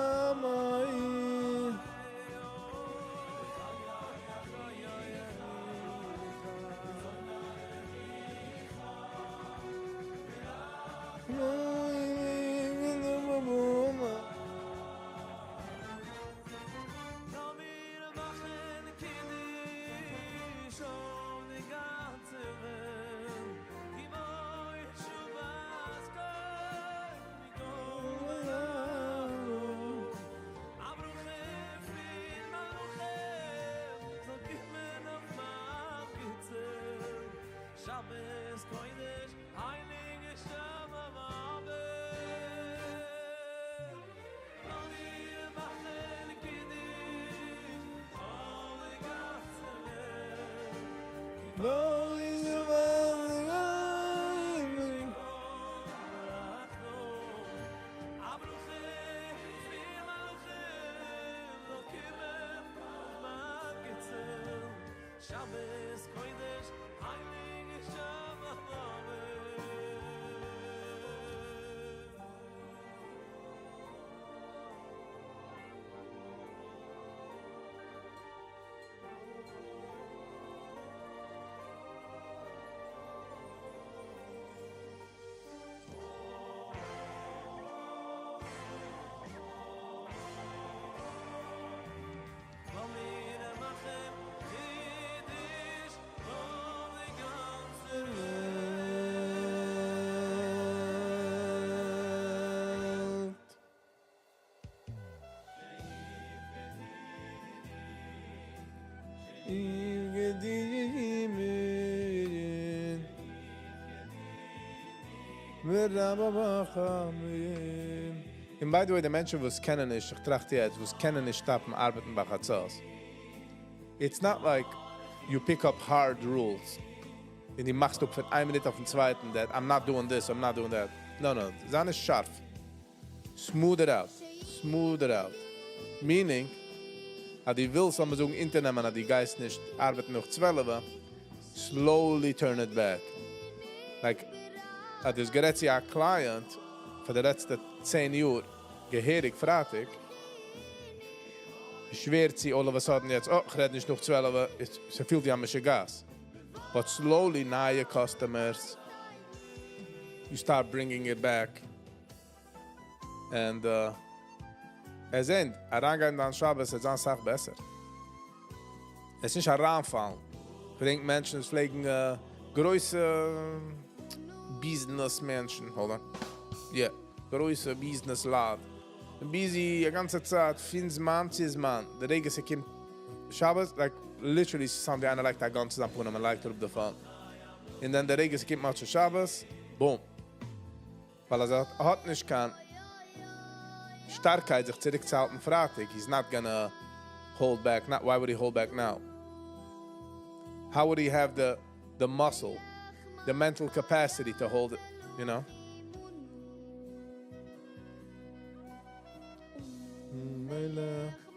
און by the way, די מענטשן וואס קענען נישט, איך טראכט יעצט, וואס קענען נישט stop ן ארבעטן ביי חצות. It's not like you pick up hard rules און דו מאכסט אפ פון איין מינוט אויפן צווייטן that I'm not doing this, I'm not doing that. No, no, זיי נישט שארף. Smooth it out. Smooth it out. Meaning, אז דו ווילסט, זאל מען זאגן, אונטערנעמען, אז דו גייסט נישט ארבעטן נאך 12, slowly turn it back. Like, אז דו האסט גערעדט צו א client פאר די לעצטע 10 יאר, געהעריג פרייטאג, שווער צו all of a sudden יעצט, oh, איך רעד נישט נאך 12, ס'פילט ווי א משוגעת. But slowly, נייע customers, you start bringing it back. And עס זענט, אריינגיין דאן שבת איז זיין סאך בעסער. עס איז נישט אריינפאלן. כ'געדענק מענטשן וואס פלעגן גרויסע ביזנעס מענטשן, hold on, yeah, גרויסע ביזנעס לייט, busy א גאנצע צייט פון זמן צו זמן, די רגע ס'קומט שבת, like literally ס'sound ווי איינער לייגט א gun צו זיין פנים און לייגט אראפ די phone, און then די רגע ס'קומט מוצאי שבת, boom. ווייל אז ער האט נישט קיין שטארקייט זיך צוריקצוהאלטן פרייטאג, he's not gonna hold back now, why would he hold back now? How would he have the the muscle, the mental capacity to hold it, you know?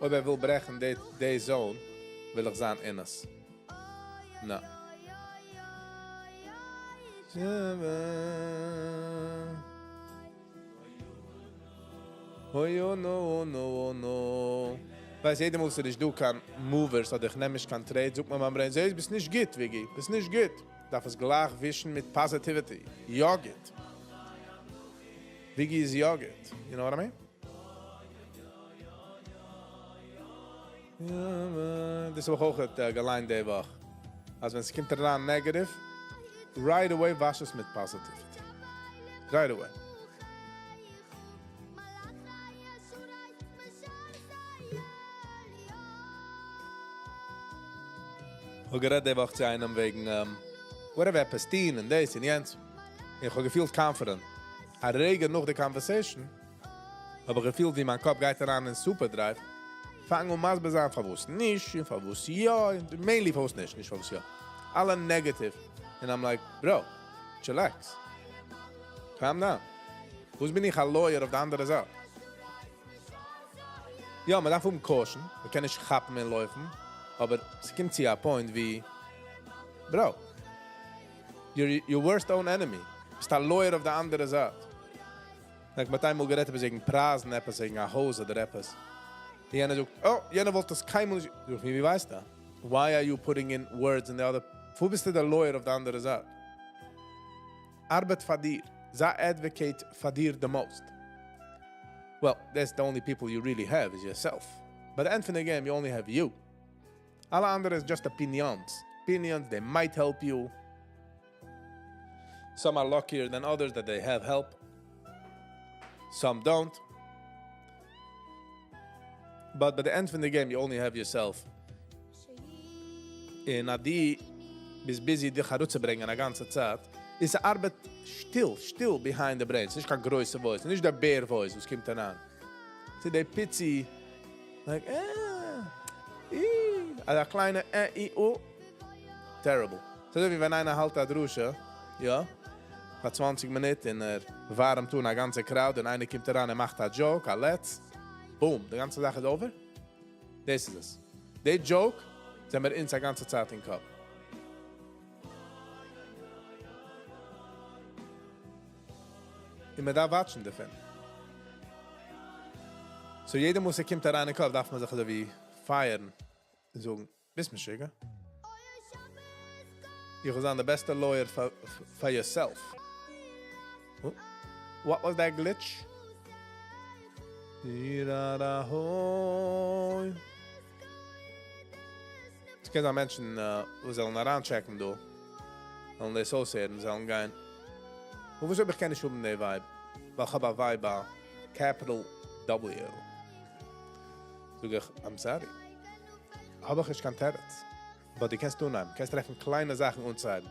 אויב ער וויל ברעכן די די zone, וויל איך זיין אין עס. נא. אוי אוי נא נא נא. ווייסט יעדע מאל ס'איז נישט דא קיין movers אדער איך נעם נישט קיין trade זאגט מיר מיין brain זעהסט ביסט נישט גוט וויגי ביסט נישט גוט דארף עס גלייך ווישן מיט positivity יא גוט וויגי איז יא גוט you know what I mean? דאס האב איך אויך געליינט די וואך אז ווען ס'קומט אריין negative right away וואש עס מיט positivity right away. כ'האב גערעדט די וואך צו איינעם וועגן whatever עפעס טוהן און דאס און יענץ, און כ'האב געפילט confident. א רגע נאך די conversation האב איך געפילט ווי מיין קאפ גייט אריין אין super drive, פאנג אן מסביר זיין פארוואס נישט און פארוואס יא, און mainly פארוואס נישט, נישט פארוואס יא, אלע negative, און I'm like bro, chillax, calm down, וואס בין איך א lawyer אויף די אנדערע זייט? יא, מען דארף האבן caution, מען קען נישט כאפן און לויפן, אבער ס'קומט צו א point ווי, bro, you're your worst own enemy, ביסט א lawyer אויף די אנדערע זייט. like מ'האט איינמאל גערעדט עפעס וועגן פרייזן עפעס וועגן א הויז אדער עפעס, און יענער זאגט אה יענער וואלט עס קיינמאל נישט, זאג איך מיר ווי ווייסטו? Why are you putting in words in the other, וואו ביסטו די lawyer אויף די אנדערע זייט? ארבעט פאר דיר, זיי advocate פאר דיר the most. Well, that's the only people you really have is yourself. ביי די end פון די game you only have you. אלע אנדערע איז just opinions. Opinions, they might help you. Some are luckier than others that they have help. Some don't. But ביי די end פון די game you only have yourself. און אז דו ביסט busy דיך אראפצוברענגען א גאנצע צייט, און ס'ארבעט שטיל שטיל behind the brain, ס'נישט קיין גרויסע voice, ס'נישט דער בער voice וואס קומט אריין, ס'איז די פיצי like אה אי אזא קליינע אה אי או, terrible. ס'איז אזוי ווי ווען איינער האלט א דרשה, יא, פאר צוואנציג מינוט און ער ווארעמט אן א גאנצע crowd און איינער קומט אריין און מאכט א joke, א לץ, boom, די גאנצע זאך איז over. דאס איז עס. די joke זעמער אונז א גאנצע צייט אין קאפ. און מען דארף watch ן דערפון. So יעדע מאל ס'קומט אריין אין קאפ דארף מען זיך אזוי ווי פייערן און זאגן, ביסט משוגע? איך וויל זיין די בעסטע lawyer פאר yourself. What was that glitch? ס'קען זיין מענטשן וואס זאלן אריינטשעקן דא, זאלן דאס אויסהערן, זאלן גיין, און וואס אויב איך קען נישט האבן די vibe, ווייל כ'האב א vibe א capital W. זאג איך, I'm sorry, האב איך נישט קיין תירוץ. But דו קענסט אנהייבן, קענסט טרעפן קליינע זאכן אנצוהייבן.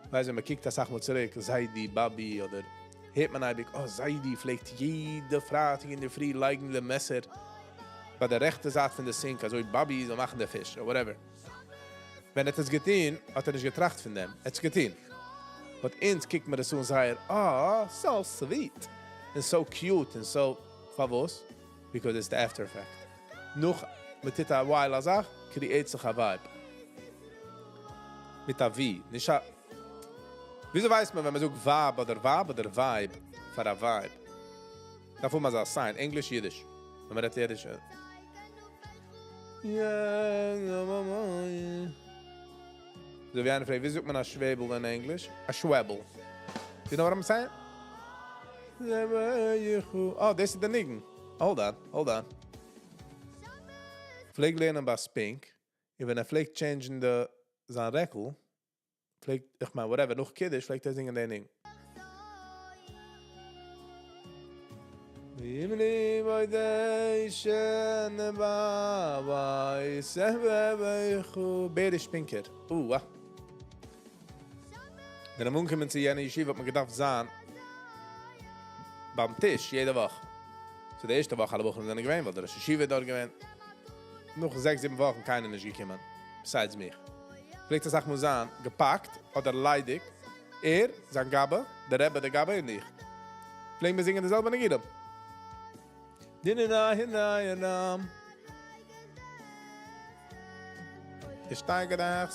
ווייסט ווען מען קוקט אסאך מאל צוריק, זיידי, באבי, אדער הערט מען אייביג, אה, זיידי פלעגט יעדע פרייטאג אינדערפרי לייגן די מעסער ביי די רעכטע זייט פון די sink אזוי באבי זאל מאכן די פיש, or whatever. ווען ער האט עס געטון האט ער נישט געטראכט פון דעם, ער האט עס געטון. But אונז קוקט מיר עס אן זייער, אה, so sweet, און so cute, און so, פארוואס? Because it's the after effect. נאך מען טוט א ווייל א זאך, create זיך א vibe. מיט א V, נישט א. וויאזוי ווייסט מען ווען מען זאגט ווייב אדער ווייב אדער vibe פאר א vibe? דארף האבן אזא sign, ענגליש אידיש. ווען מען רעדט אידיש. אזוי ווי איינער פרעגט ווי זאגט מען א שוועבל אין ענגליש? א שוועבל. You know what I'm saying? Oh, דאס איז דער ניגון. Hold on, hold on. פלעג לערנען ביי Spink, און ווען ער פלעגט change ן די זיין רעקל, פלעגט, איך מיין, whatever, נאך קידוש, פלעגט ער זינגען דעם ניגון. בעריש ספינקער. אוה. ווען מ'איז אנגעקומען צו יענע ישיבה האט מען געדארפט זיין ביים טיש יעדע וואך. So די ערשטע וואך אלע בחורים זענען געווען, ווייל דער ראש ישיבה איז דארט געווען. נאך זעקס זיבן וואכן קיינער נישט געקומען, besides מיך. פלעגט אסאך מאל זיין געפאקט אדער ליידיג, ער, זיין גבאי, דער רבי, דער גבאי און איך. פלעגן מיר זינגען די זעלבע ניגונים. די שטייגער.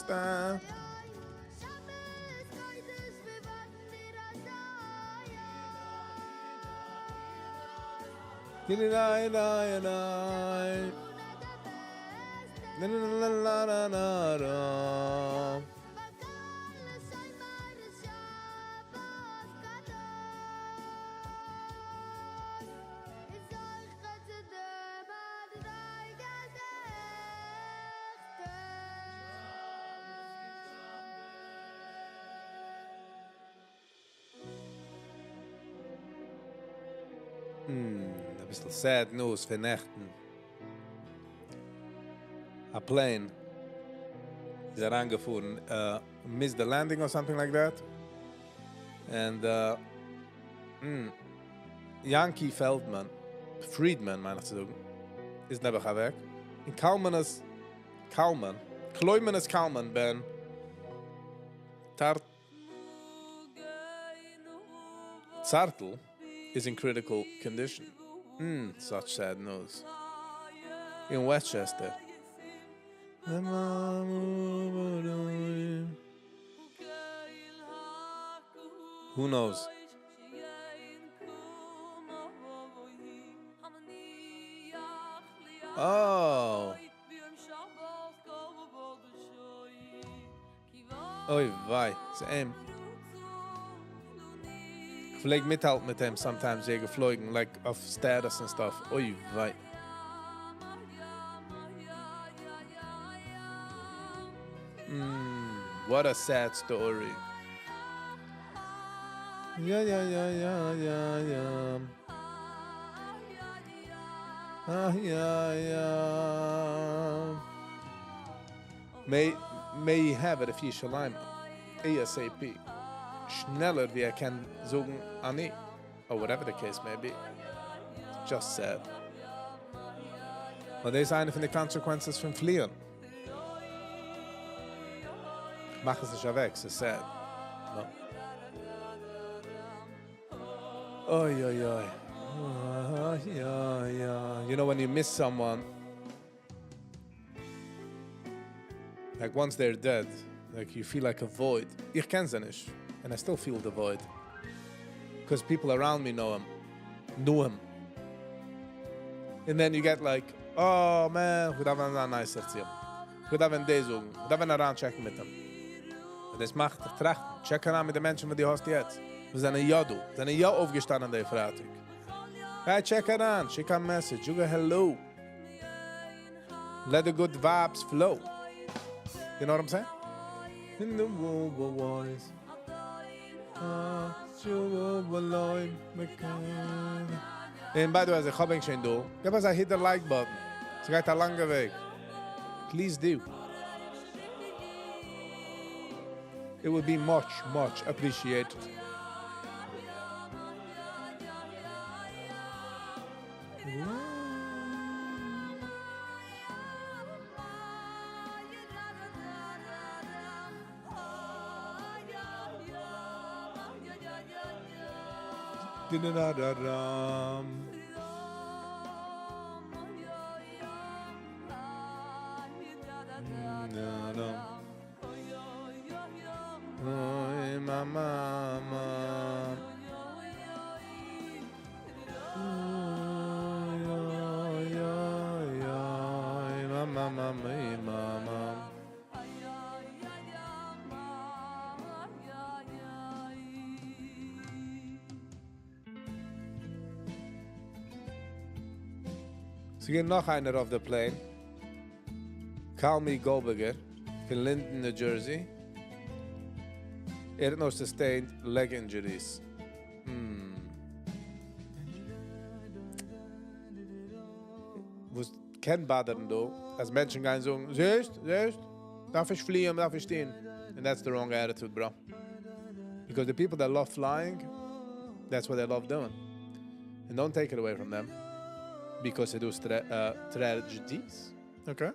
אביסל sad news פון נעכטן. A plane איז אריינגעפארן, missed the landing or something like that. And Yankee Feldman, Friedman, מיין איך צו זאגן, איז נעבעך אוועק. און Kalmanes, Kalman, Kloimenes Kalman ben Tart Zartl is in critical condition. Such sad news. In Westchester. Who knows? Oh. אוי וויי, ס'איז אים. איך פלעג מיטהאלטן מיט אים sometimes ער געפלויגן, like אויף status and stuff. אוי וויי. What a sad story. יא יא יא יא יא יא. Ah יא יא. May may he have a רפואה שלימה ASAP. שנעלער ווי ער קען זאגן אני or whatever the case may be. Just sad. אבער דאס איז איינע פון די consequences פון פליען. מאך עס נישט אוועק, ס'איז sad. No. Oy, oy, oy. Oy, oy, oy. You know when you miss someone, like once they're dead, like you feel like a void. איך קען זיי נישט, and I still feel the void. Because people around me know him, knew him. And then you get like, oh man, איך דארף זיין nice צו אים. איך דארף ווען דאס זאגן, איך דארף ווען אריין check ן מיט אים. און דאס מאכט דיך טראכטן. Check אריין מיט די מענטשן, וואס דו האסט יעצט. וואס זענען יא דא, זענען יא אויפגעשטאנען דעם פרייטאג. גיי check אריין, שיק א message, זאג א hello. Let the good vibes flow. You know what I'm saying? In the voice. And by the way, איך האב ענק שוין דא. גיב אונז א hit the like button. ס'גייט א לאנגע וועג. Please do. It would be much, much appreciated. Din-da-da-dam. Da-dam. Oy, mama, mama. Oy, oy, oy, oy, mama, mama, mama. ס'געווען נאך איינער אויף די plane, Kalmi Goldberger, פון Linden, New Jersey. ער האט נאר sustained leg injuries. Hmm. וואס קען bother ן דא, אז מענטשן גייען זאגן, זעסט, זעסט, דארף איך פליען, דארף איך שטיין. And that's the wrong attitude, bro. Because the people that love flying, that's what they love doing. And don't take it away from them. Because they do tragedies. Okay.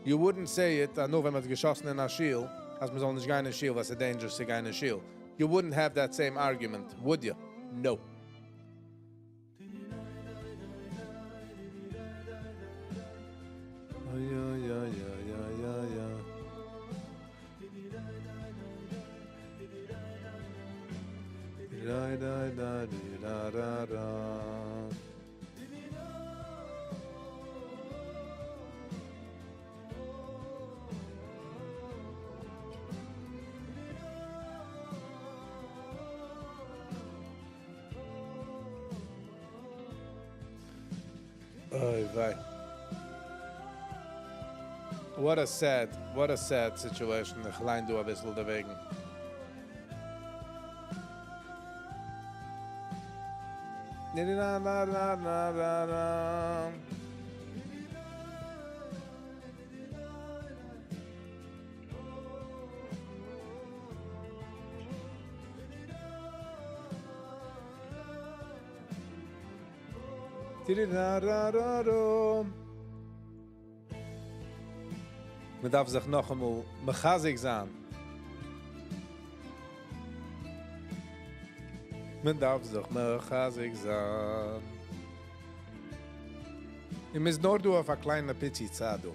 You wouldn't say it, נאר ווען מ'האט געשאסן אין א שול, אז מ'זאל נישט גיין אין שול, ווייל ס'איז dangerous צו גיין אין שול. You wouldn't have that same argument, would you? No. Ja, ja, ja, ja, ja, ja. Da, da, da, da, da, da. אוי, וויי. What a sad situation. איך ליין דא א ביסל דערוועגן. Na, na, na, na, na, na. Di-di-da-da-da-do. מען דארף זיך נאך אמאל מחזק זיין. מען דארף זיך מחזק זיין. מ'איז נאר דא אויף א קליינע פיצי צייט דא.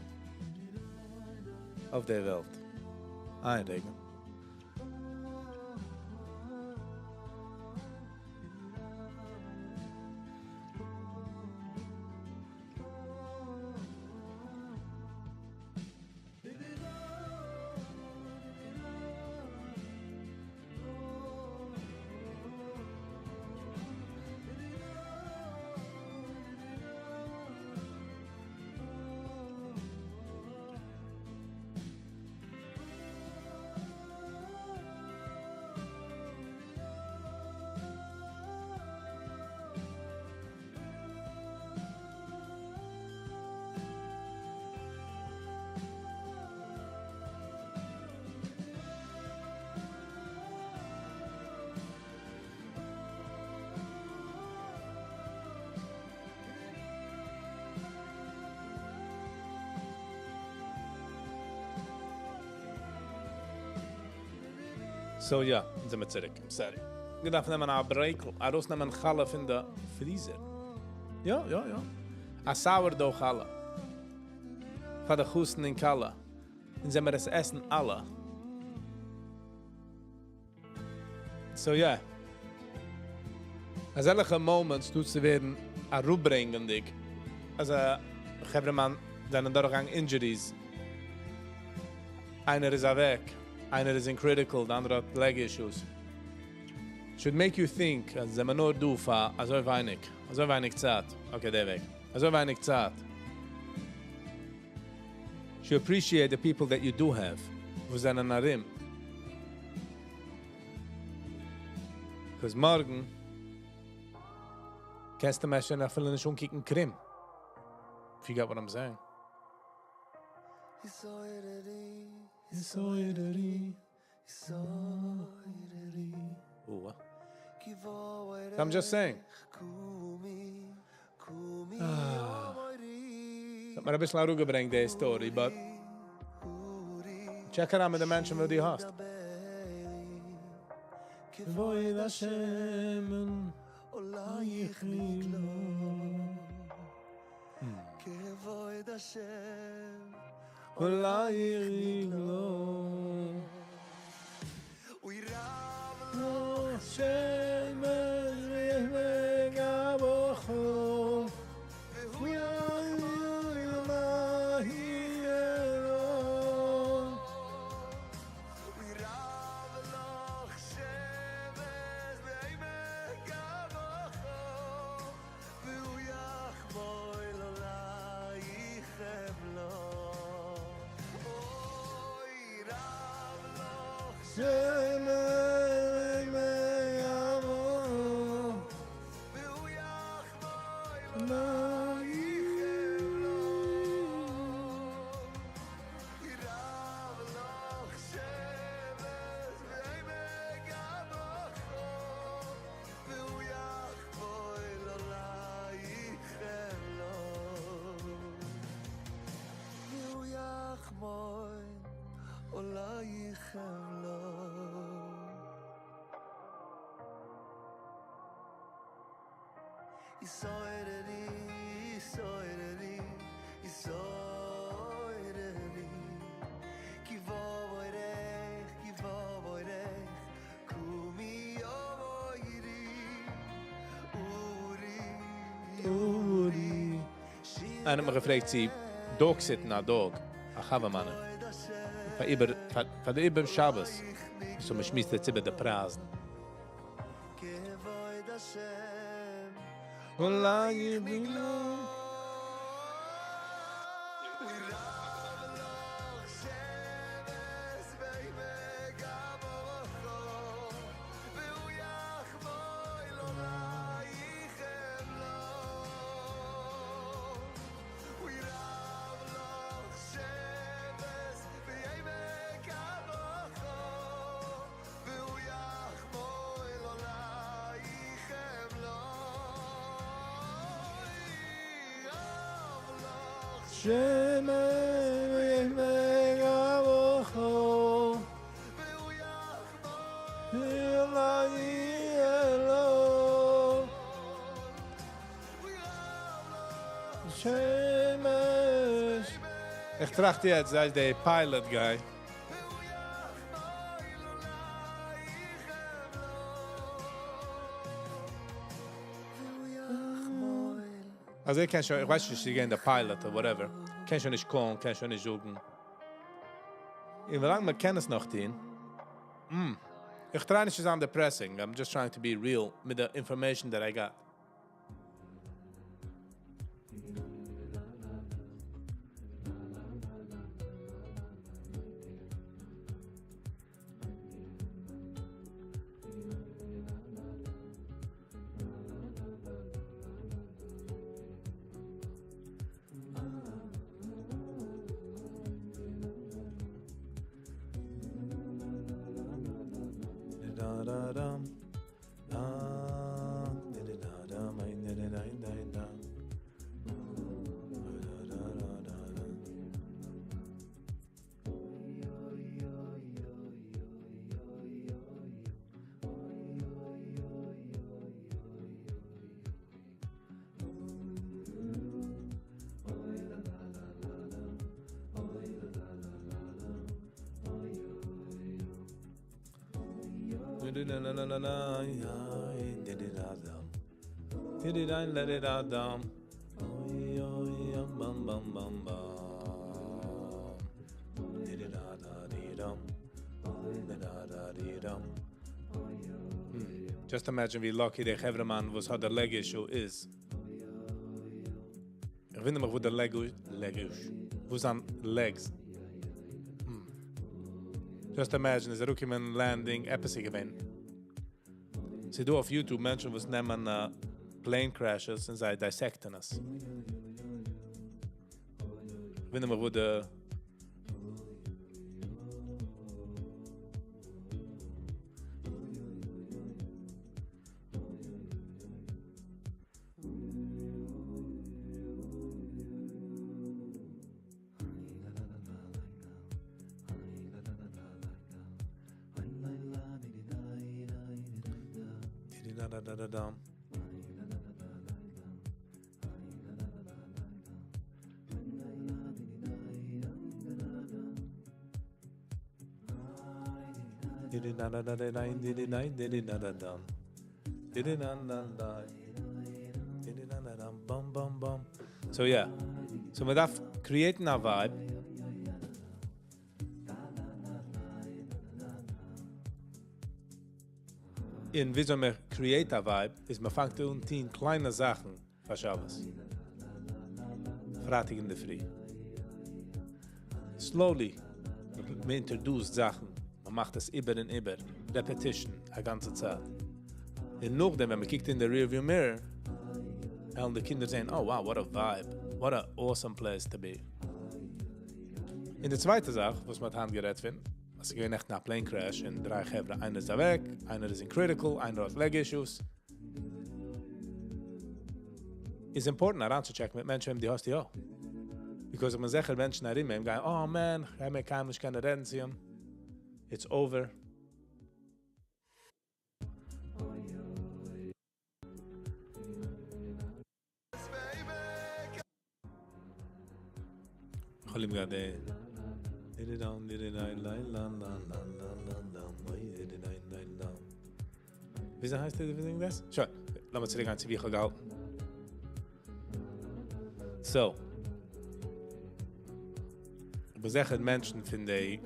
אויף דער וועלט. איין רגע. So yeah, זעמיר צוריק. I'm sorry. געדארפט נעמען א break, ארויסנעמען חלה פון די freezer. יא, יא, יא. א sourdough חלה. פאר די חתן און כלה. און זעמיר עס עסן אלע. So yeah. אזעלכע moments טוט צו ווערן אראפברענגענדיג. אז א חברה'מאן זענען דורכגעגאנגען injuries. איינער איז אוועק, איינער איז in critical, דער אנדערע האט leg issues. Should make you think, אז זעמיר נאר דא פאר אזוי ווייניג, אזוי ווייניג צייט. Okay, דער וועג. אזוי ווייניג צייט. Should appreciate the people that you do have, וואס זענען ארום. Because מארגן קענסטו מיר שוין אפילו נישט אנקוקן קרום. If you got what I'm saying. Ooh. I'm just saying. Ah. האט מיר א ביסל אראפגעברענגט, די story, but check it out מיט די מענטשן, וואס דו האסט. כבוד השם עולייך נגלו. כבוד השם עולייך נגלו. אוי רב השם וגבוכו והוא אוי רב לך שמש בעמק גבוכו והוא איינער האט מיך געפרעגט צו dog sitten א dog, א חבר מיינער, פאר איבער, פאר די איבער שבת, so מען שמועסט יעצט איבער די פרייזן. איך טראכט יעצט זיי די pilot guy. אז ער קען שוין, איך ווייס נישט צו געווען די pilot or whatever, קען שוין נישט call ן, קען שוין נישט זאגן. און ווילאנג מען קען עס נאך טון, mm. איך try נישט צו זיין depressing, I'm just trying to be real מיט די information that I got. Just imagine ווי lucky דער חברה'מאן וואס האט די leg issue איז. איך וואונדער מיך וואו די leg leg וואו זיין legs. Just imagine איז אראפגעקומען landing עפעס איז געווען. ס'איז דא אויף YouTube מענטשן וואס נעמען plane crashes און זיי dissect ן עס. וואונדער מיך וואו די So yeah, so מען דארף create ן א vibe. און וויאזוי מען create א vibe איז מען פאנגט אן טון קליינע זאכן פאר שבת. פרייטאג אינדערפרי. Slowly, מען introduce ט זאכן. מען מאכט עס איבער און איבער, repetition, א גאנצע צייט. און נאכדעם, ווען מען קוקט אין די rearview mirror, וועלן די קינדער זען, oh wow, what a vibe, what a awesome place to be. און די צווייטע זאך, וואס מען האט היינט גערעדט פון, אז ס'איז געווען נעכטן א plane crash און דריי חברה, איינער איז אוועק, איינער איז אין critical, איינער האט leg issues. איז important אריינצוטשעקן מיט מענטשן, וועם דו האסט יא. Because איך בין זיכער מענטשן ארום אים גייען, oh man, איך גיי מער קיינמאל נישט קענען רעדן צו אים. It's over. איך האב ליב געהאט די וויאזוי הייסט די זינגט דאס? שוין, לאמיר צוריק גיין צו ווי איך האב געהאלטן. So. איך בין זיכער מענטשן פון די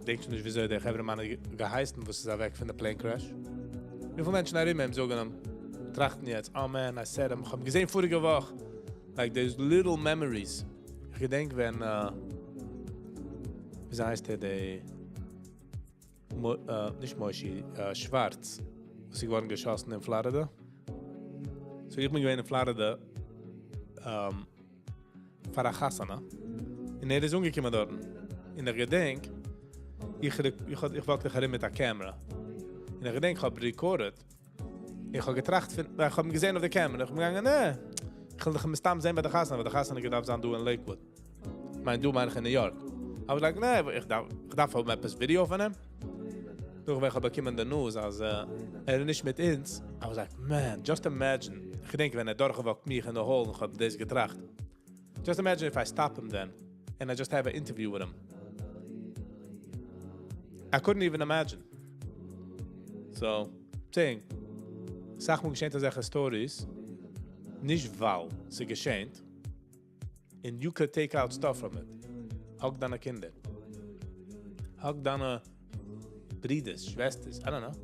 דענק שוין נישט וויאזוי דער חברה מאן געהייסן וואס איז אוועק פון די plane crash. וויפיל מענטשן ארום אים זאגן אים, טראכטן יעצט, oh man, I said him, איך האב געזען פאריגע וואך. Like there's little memories. איך געדענק ווען, וויאזוי הייסט ער, די, נישט מושי, שווארץ, וואס איז געווארן געשאסן אין פלארידע. So איך בין געווען אין פלארידע, פאר א חתונה. און ער איז אנגעקומען דארט. און איך געדענק, איך walk ארום מיט א camera. און איך געדענק, איך האב recorded. איך האב געטראכט פון, איך האב אים געזען אויף די camera. איך בין געגאנגען, נע. איך וויל דיך מסתם זען ביי די חתונה, ווייל די חתונה געדארפט זיין דא אין Lakewood. מיין דא מיין איך אין New York. I was like, נע, איך דארף האבן עפעס ווידעא פון אים. דאך ווען איך האב באקומען די news, אז ער איז נישט מיט אונז. I was like, man, just imagine. איך געדענק, ווען ער דורכגעוואקט מיך אין די hall, און איך האב דאס געטראכט. Just imagine if I stop him then, and I just have an interview with him. I couldn't even imagine. So, saying, זאך מאל געשענט אזעלכע stories, נישט ווייל ס'איז געשענט, and you could take out stuff from it. Hug דיינע קינדער. Hug דיינע ברידערס, שוועסטערס, I don't know.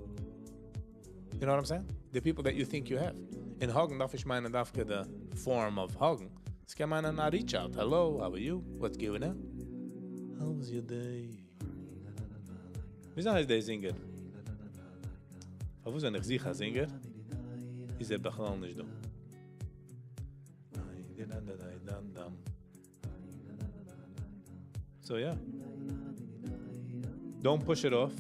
You know what I'm saying? The people that you think you have. און hugן דארף איך מיינען דווקא the form of hugן. עס קען מיינען א reach out. Hello, how are you? What's going on? How was your day? וויאזוי הייסט דער singer? וואו זענען איך זיכער singer? איז ער בכלל נישט דא. So yeah. Don't push it off.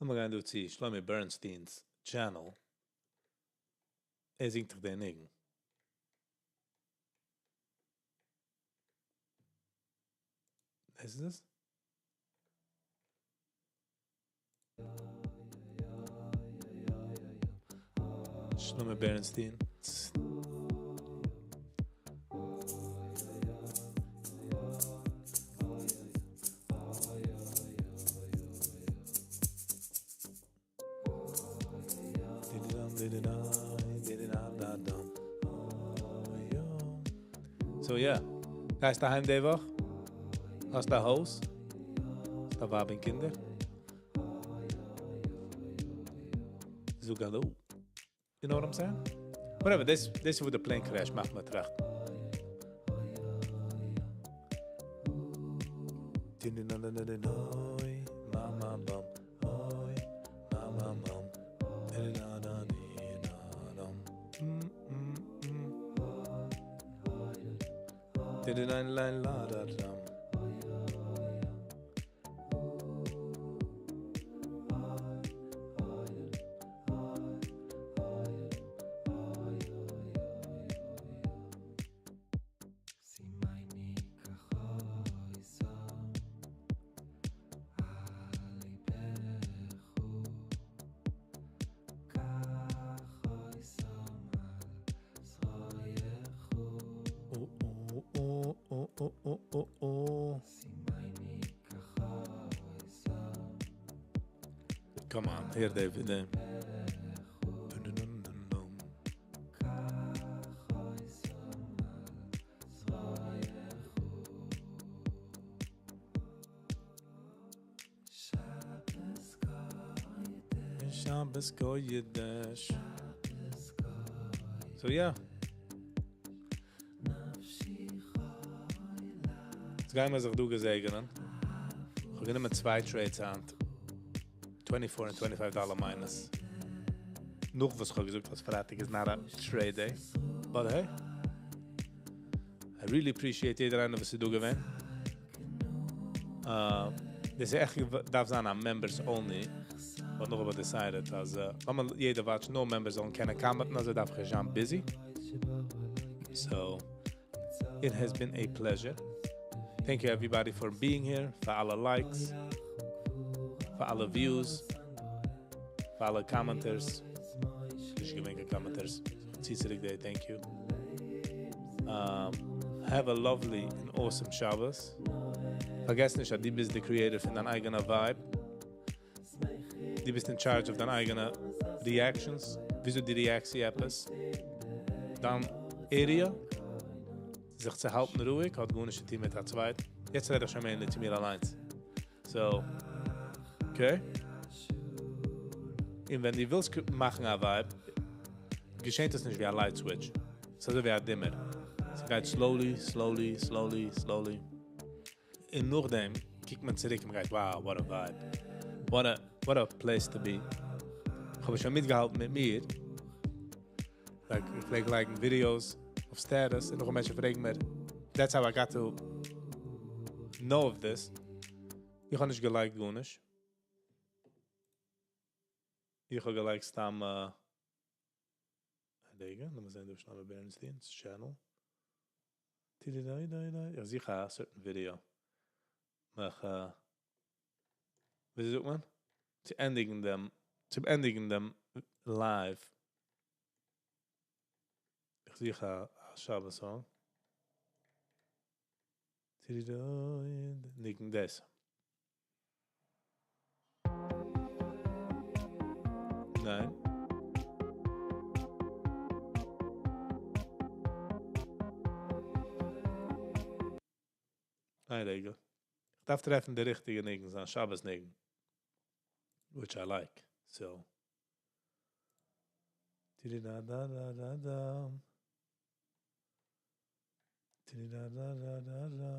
I'm going to see Shlomi Bernstein's channel. ער זינגט דאך דער ניגון. איז דאס? Shlomi Bernstein. So yeah, גייסט אהיים די וואך? האסט א הויז? האסט א ווייב און קינדער? זאג hello. You know what I'm saying? Whatever, this is what the plane crash מאכט מיר טראכטן. Come on, here David. Eh. Shabbos Kodesh. So yeah. יעצט גייען מיר זיך דא געזעגענען. איך האב גענומען צוויי trades היינט. 24 און 25 dollar minus. נאך וואס איך האב געזאגט אז פרייטאג איז not a trade day. But hey. I really appreciate יעדער איינער וואס איז דא געווען. Uh, דאס איז עכט דארף זיין א members only. But נאך האב איך decided אז uh, ווען יעדער watch נאר members זאלן קענען comment ן, אזוי דארף איך זיין busy. So, it has been a pleasure. Thank you everybody for being here, פאר אלע likes, פאר אלע views, פאר אלע commenters. נישט געווען קיין commenters. צי צוריק דעי, thank you. Um, have a lovely and awesome Shabbos. פארגעס נישט, אז דו ביסט the creator פון דיין אייגענע vibe. דו ביסט in charge of דיין אייגענע reactions. וויאזוי דו react סט צו עפעס. דיין area, זיך צו האלטן רואיג, האט גארנישט צו טון מיט א צווייטן. יעצט רעד איך שוין מער צו מיר אליין. So, okay? און ווען דו ווילסט מאכן א vibe, געשעט דאס נישט ווי א light switch. ס'איז אזוי ווי א dimmer. ס'גייט slowly, slowly, slowly, slowly. און נאכדעם קוקט מען צוריק און מען גייט, wow, what a vibe. What a, what a place to be. איך האב שוין מיטגעהאלטן מיט מיר. Like, איך פלעג לייגן videos אויף status און נאך מענטשן פרעגן מיר, that's how I got to know of this. איך האב נישט געלייגט גארנישט. איך האב געלייגט סתם, uh, רגע, לאמיר זען, דא Shlomo Bernstein's channel. איך זוך א certain video. מאך, uh, ווי זאגט מען? צו ענדיגן דעם, צו ענדיגן דעם live. איך זוך א, א שבת song. ניגון דאס. ניין. ניין, רגע. איך דארף טרעפן די ריכטיגע ניגון, זיין שבת ניגון. Which I like. So. Da-da-da-da-da-da. Da-da-da-da-da-da.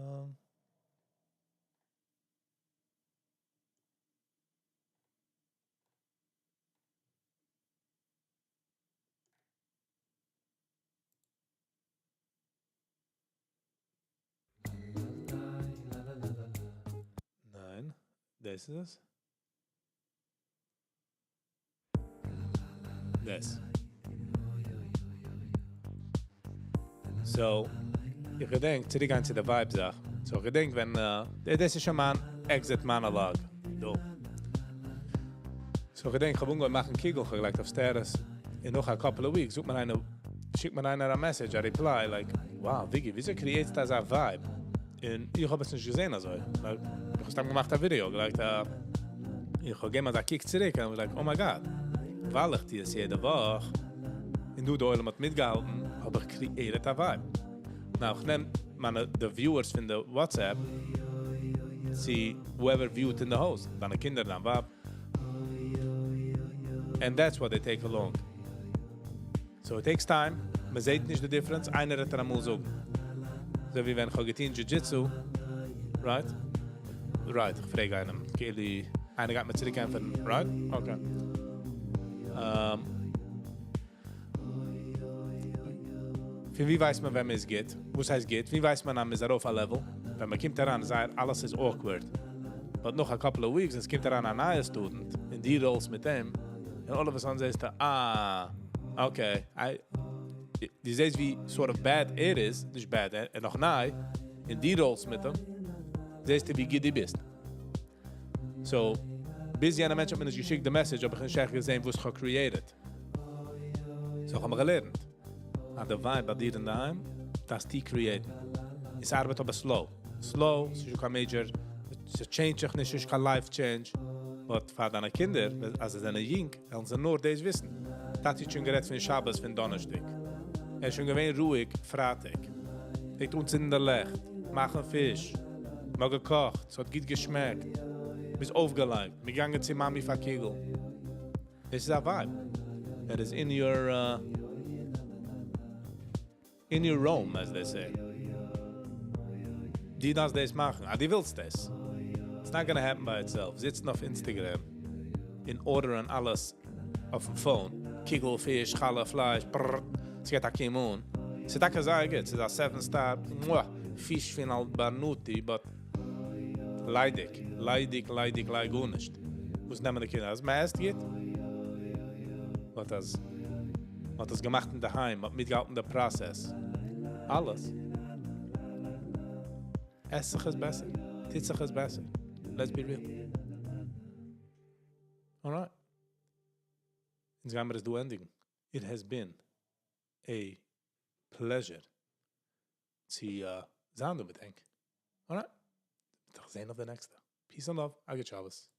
ניין, דאס איז עס. דאס. So, איך געדענק, צוריקגיין צו די vibe זאך. So, איך געדענק, ווען, uh, דאס איז שוין מיין exit monologue. דא. So, איך געדענק, איך האב אנגעהויבן מאכן קוגל, איך האב געלייגט אויף status. און נאך א couple of weeks, זאגט מיר איינער, שיקט מיר איינער א message, א reply, like, wow, Viggy, וויאזוי create סטו אזא vibe? און איך האב עס נישט געזען אזוי. Like, איך האב סתם געמאכט א video, געלייגט א, איך האב געגעבן אזא קוק צוריק, און I was like, oh my God, ווייל איך טו עס יעדע וואך, און דא דער עולם האט מיטגעהאלטן, האב איך created א vibe. Now, איך נעם מיינע, the viewers פון די WhatsApp, צו whoever viewed in the house, דיינע קינדער, דיין ווייב. And that's what they take along. So it takes time, מען זעט נישט the difference, איינער וועט דיר אמאל זאגן. אזוי ווי ווען איך האב געטון Jiu-Jitsu, right? Right, איך פרעג איינעם, כאילו, איינער גייט מיר צוריק ענטפערן, right? Okay. Um, פון ווי ווייסט מען ווען מען איז גוט? וואס הייסט גוט? ווי ווייסט מען אז מען איז ארויף א level? ווען מען קומט אריין, זייער אלעס איז awkward. But נאך א couple of weeks, עס קומט אריין א נייע student, און דו roll סט מיט אים, און all of a sudden זעסטו, ah, okay, I, דו זעסט ווי sort of bad ער איז, נישט bad, ער איז נאך ניי, און דו roll סט מיט אים, זעסטו ווי גוט דו ביסט. So, ביז יענער מענטש האט מיר נישט געשיקט די message, האב איך נישט עכט געזען, וואס איך האב created. So, איך האב מיר געלערנט. אז די vibe ביי דיר אינדערהיים, דארפסטו create ן. עס ארבעט אבער slow. Slow, עס איז נישט קיין major, עס change זיך נישט, עס איז קיין life change. But פאר דיינע קינדער, אז זיי זענען יונג, וועלן זיי נאר דאס וויסן. טאטי האט שוין גערעדט פון שבת פון דאנערשטאג. ער איז שוין געווען רואיג פרייטאג. פלעגט אנצינדן די לעכט, מאכן פיש, מ'האט געקאכט, עס האט גוט געשמעקט. מ'איז אויפגעלייגט, מ'איז געגאנגען צו מאמי פאר קוגל. This is a vibe that is in your room, as they say. דו דארפסט דאס מאכן. אה, דו ווילסט דאס. It's not gonna happen by itself. זיצן אויף Instagram און order ן אלעס אויפ'ן phone. קוגל, פיש, חלה, פלייש, בררr. עס גייט א קום אן. ס'איז טאקע זייער גוט. ס'איז א 7 star. מוah, פיש פון אלבאנוטי, but ליידיג, ליידיג, ליידיג, ליידיג, גארנישט. וואס נעמען די קינדער? אז מען עסט גוט? But אז מען האט עס געמאכט אינדערהיים, מען האט מיטגעהאלטן די process. אלעס. עסט זיך עס בעסער. טוט זיך עס בעסער. Let's be real. Alright. יעצט גייען מיר עס דא ענדיגן. It has been a pleasure צו זיין דא מיט ענק. Alright. זען אויף די נעקסטע. Peace and love. א גוט שבת.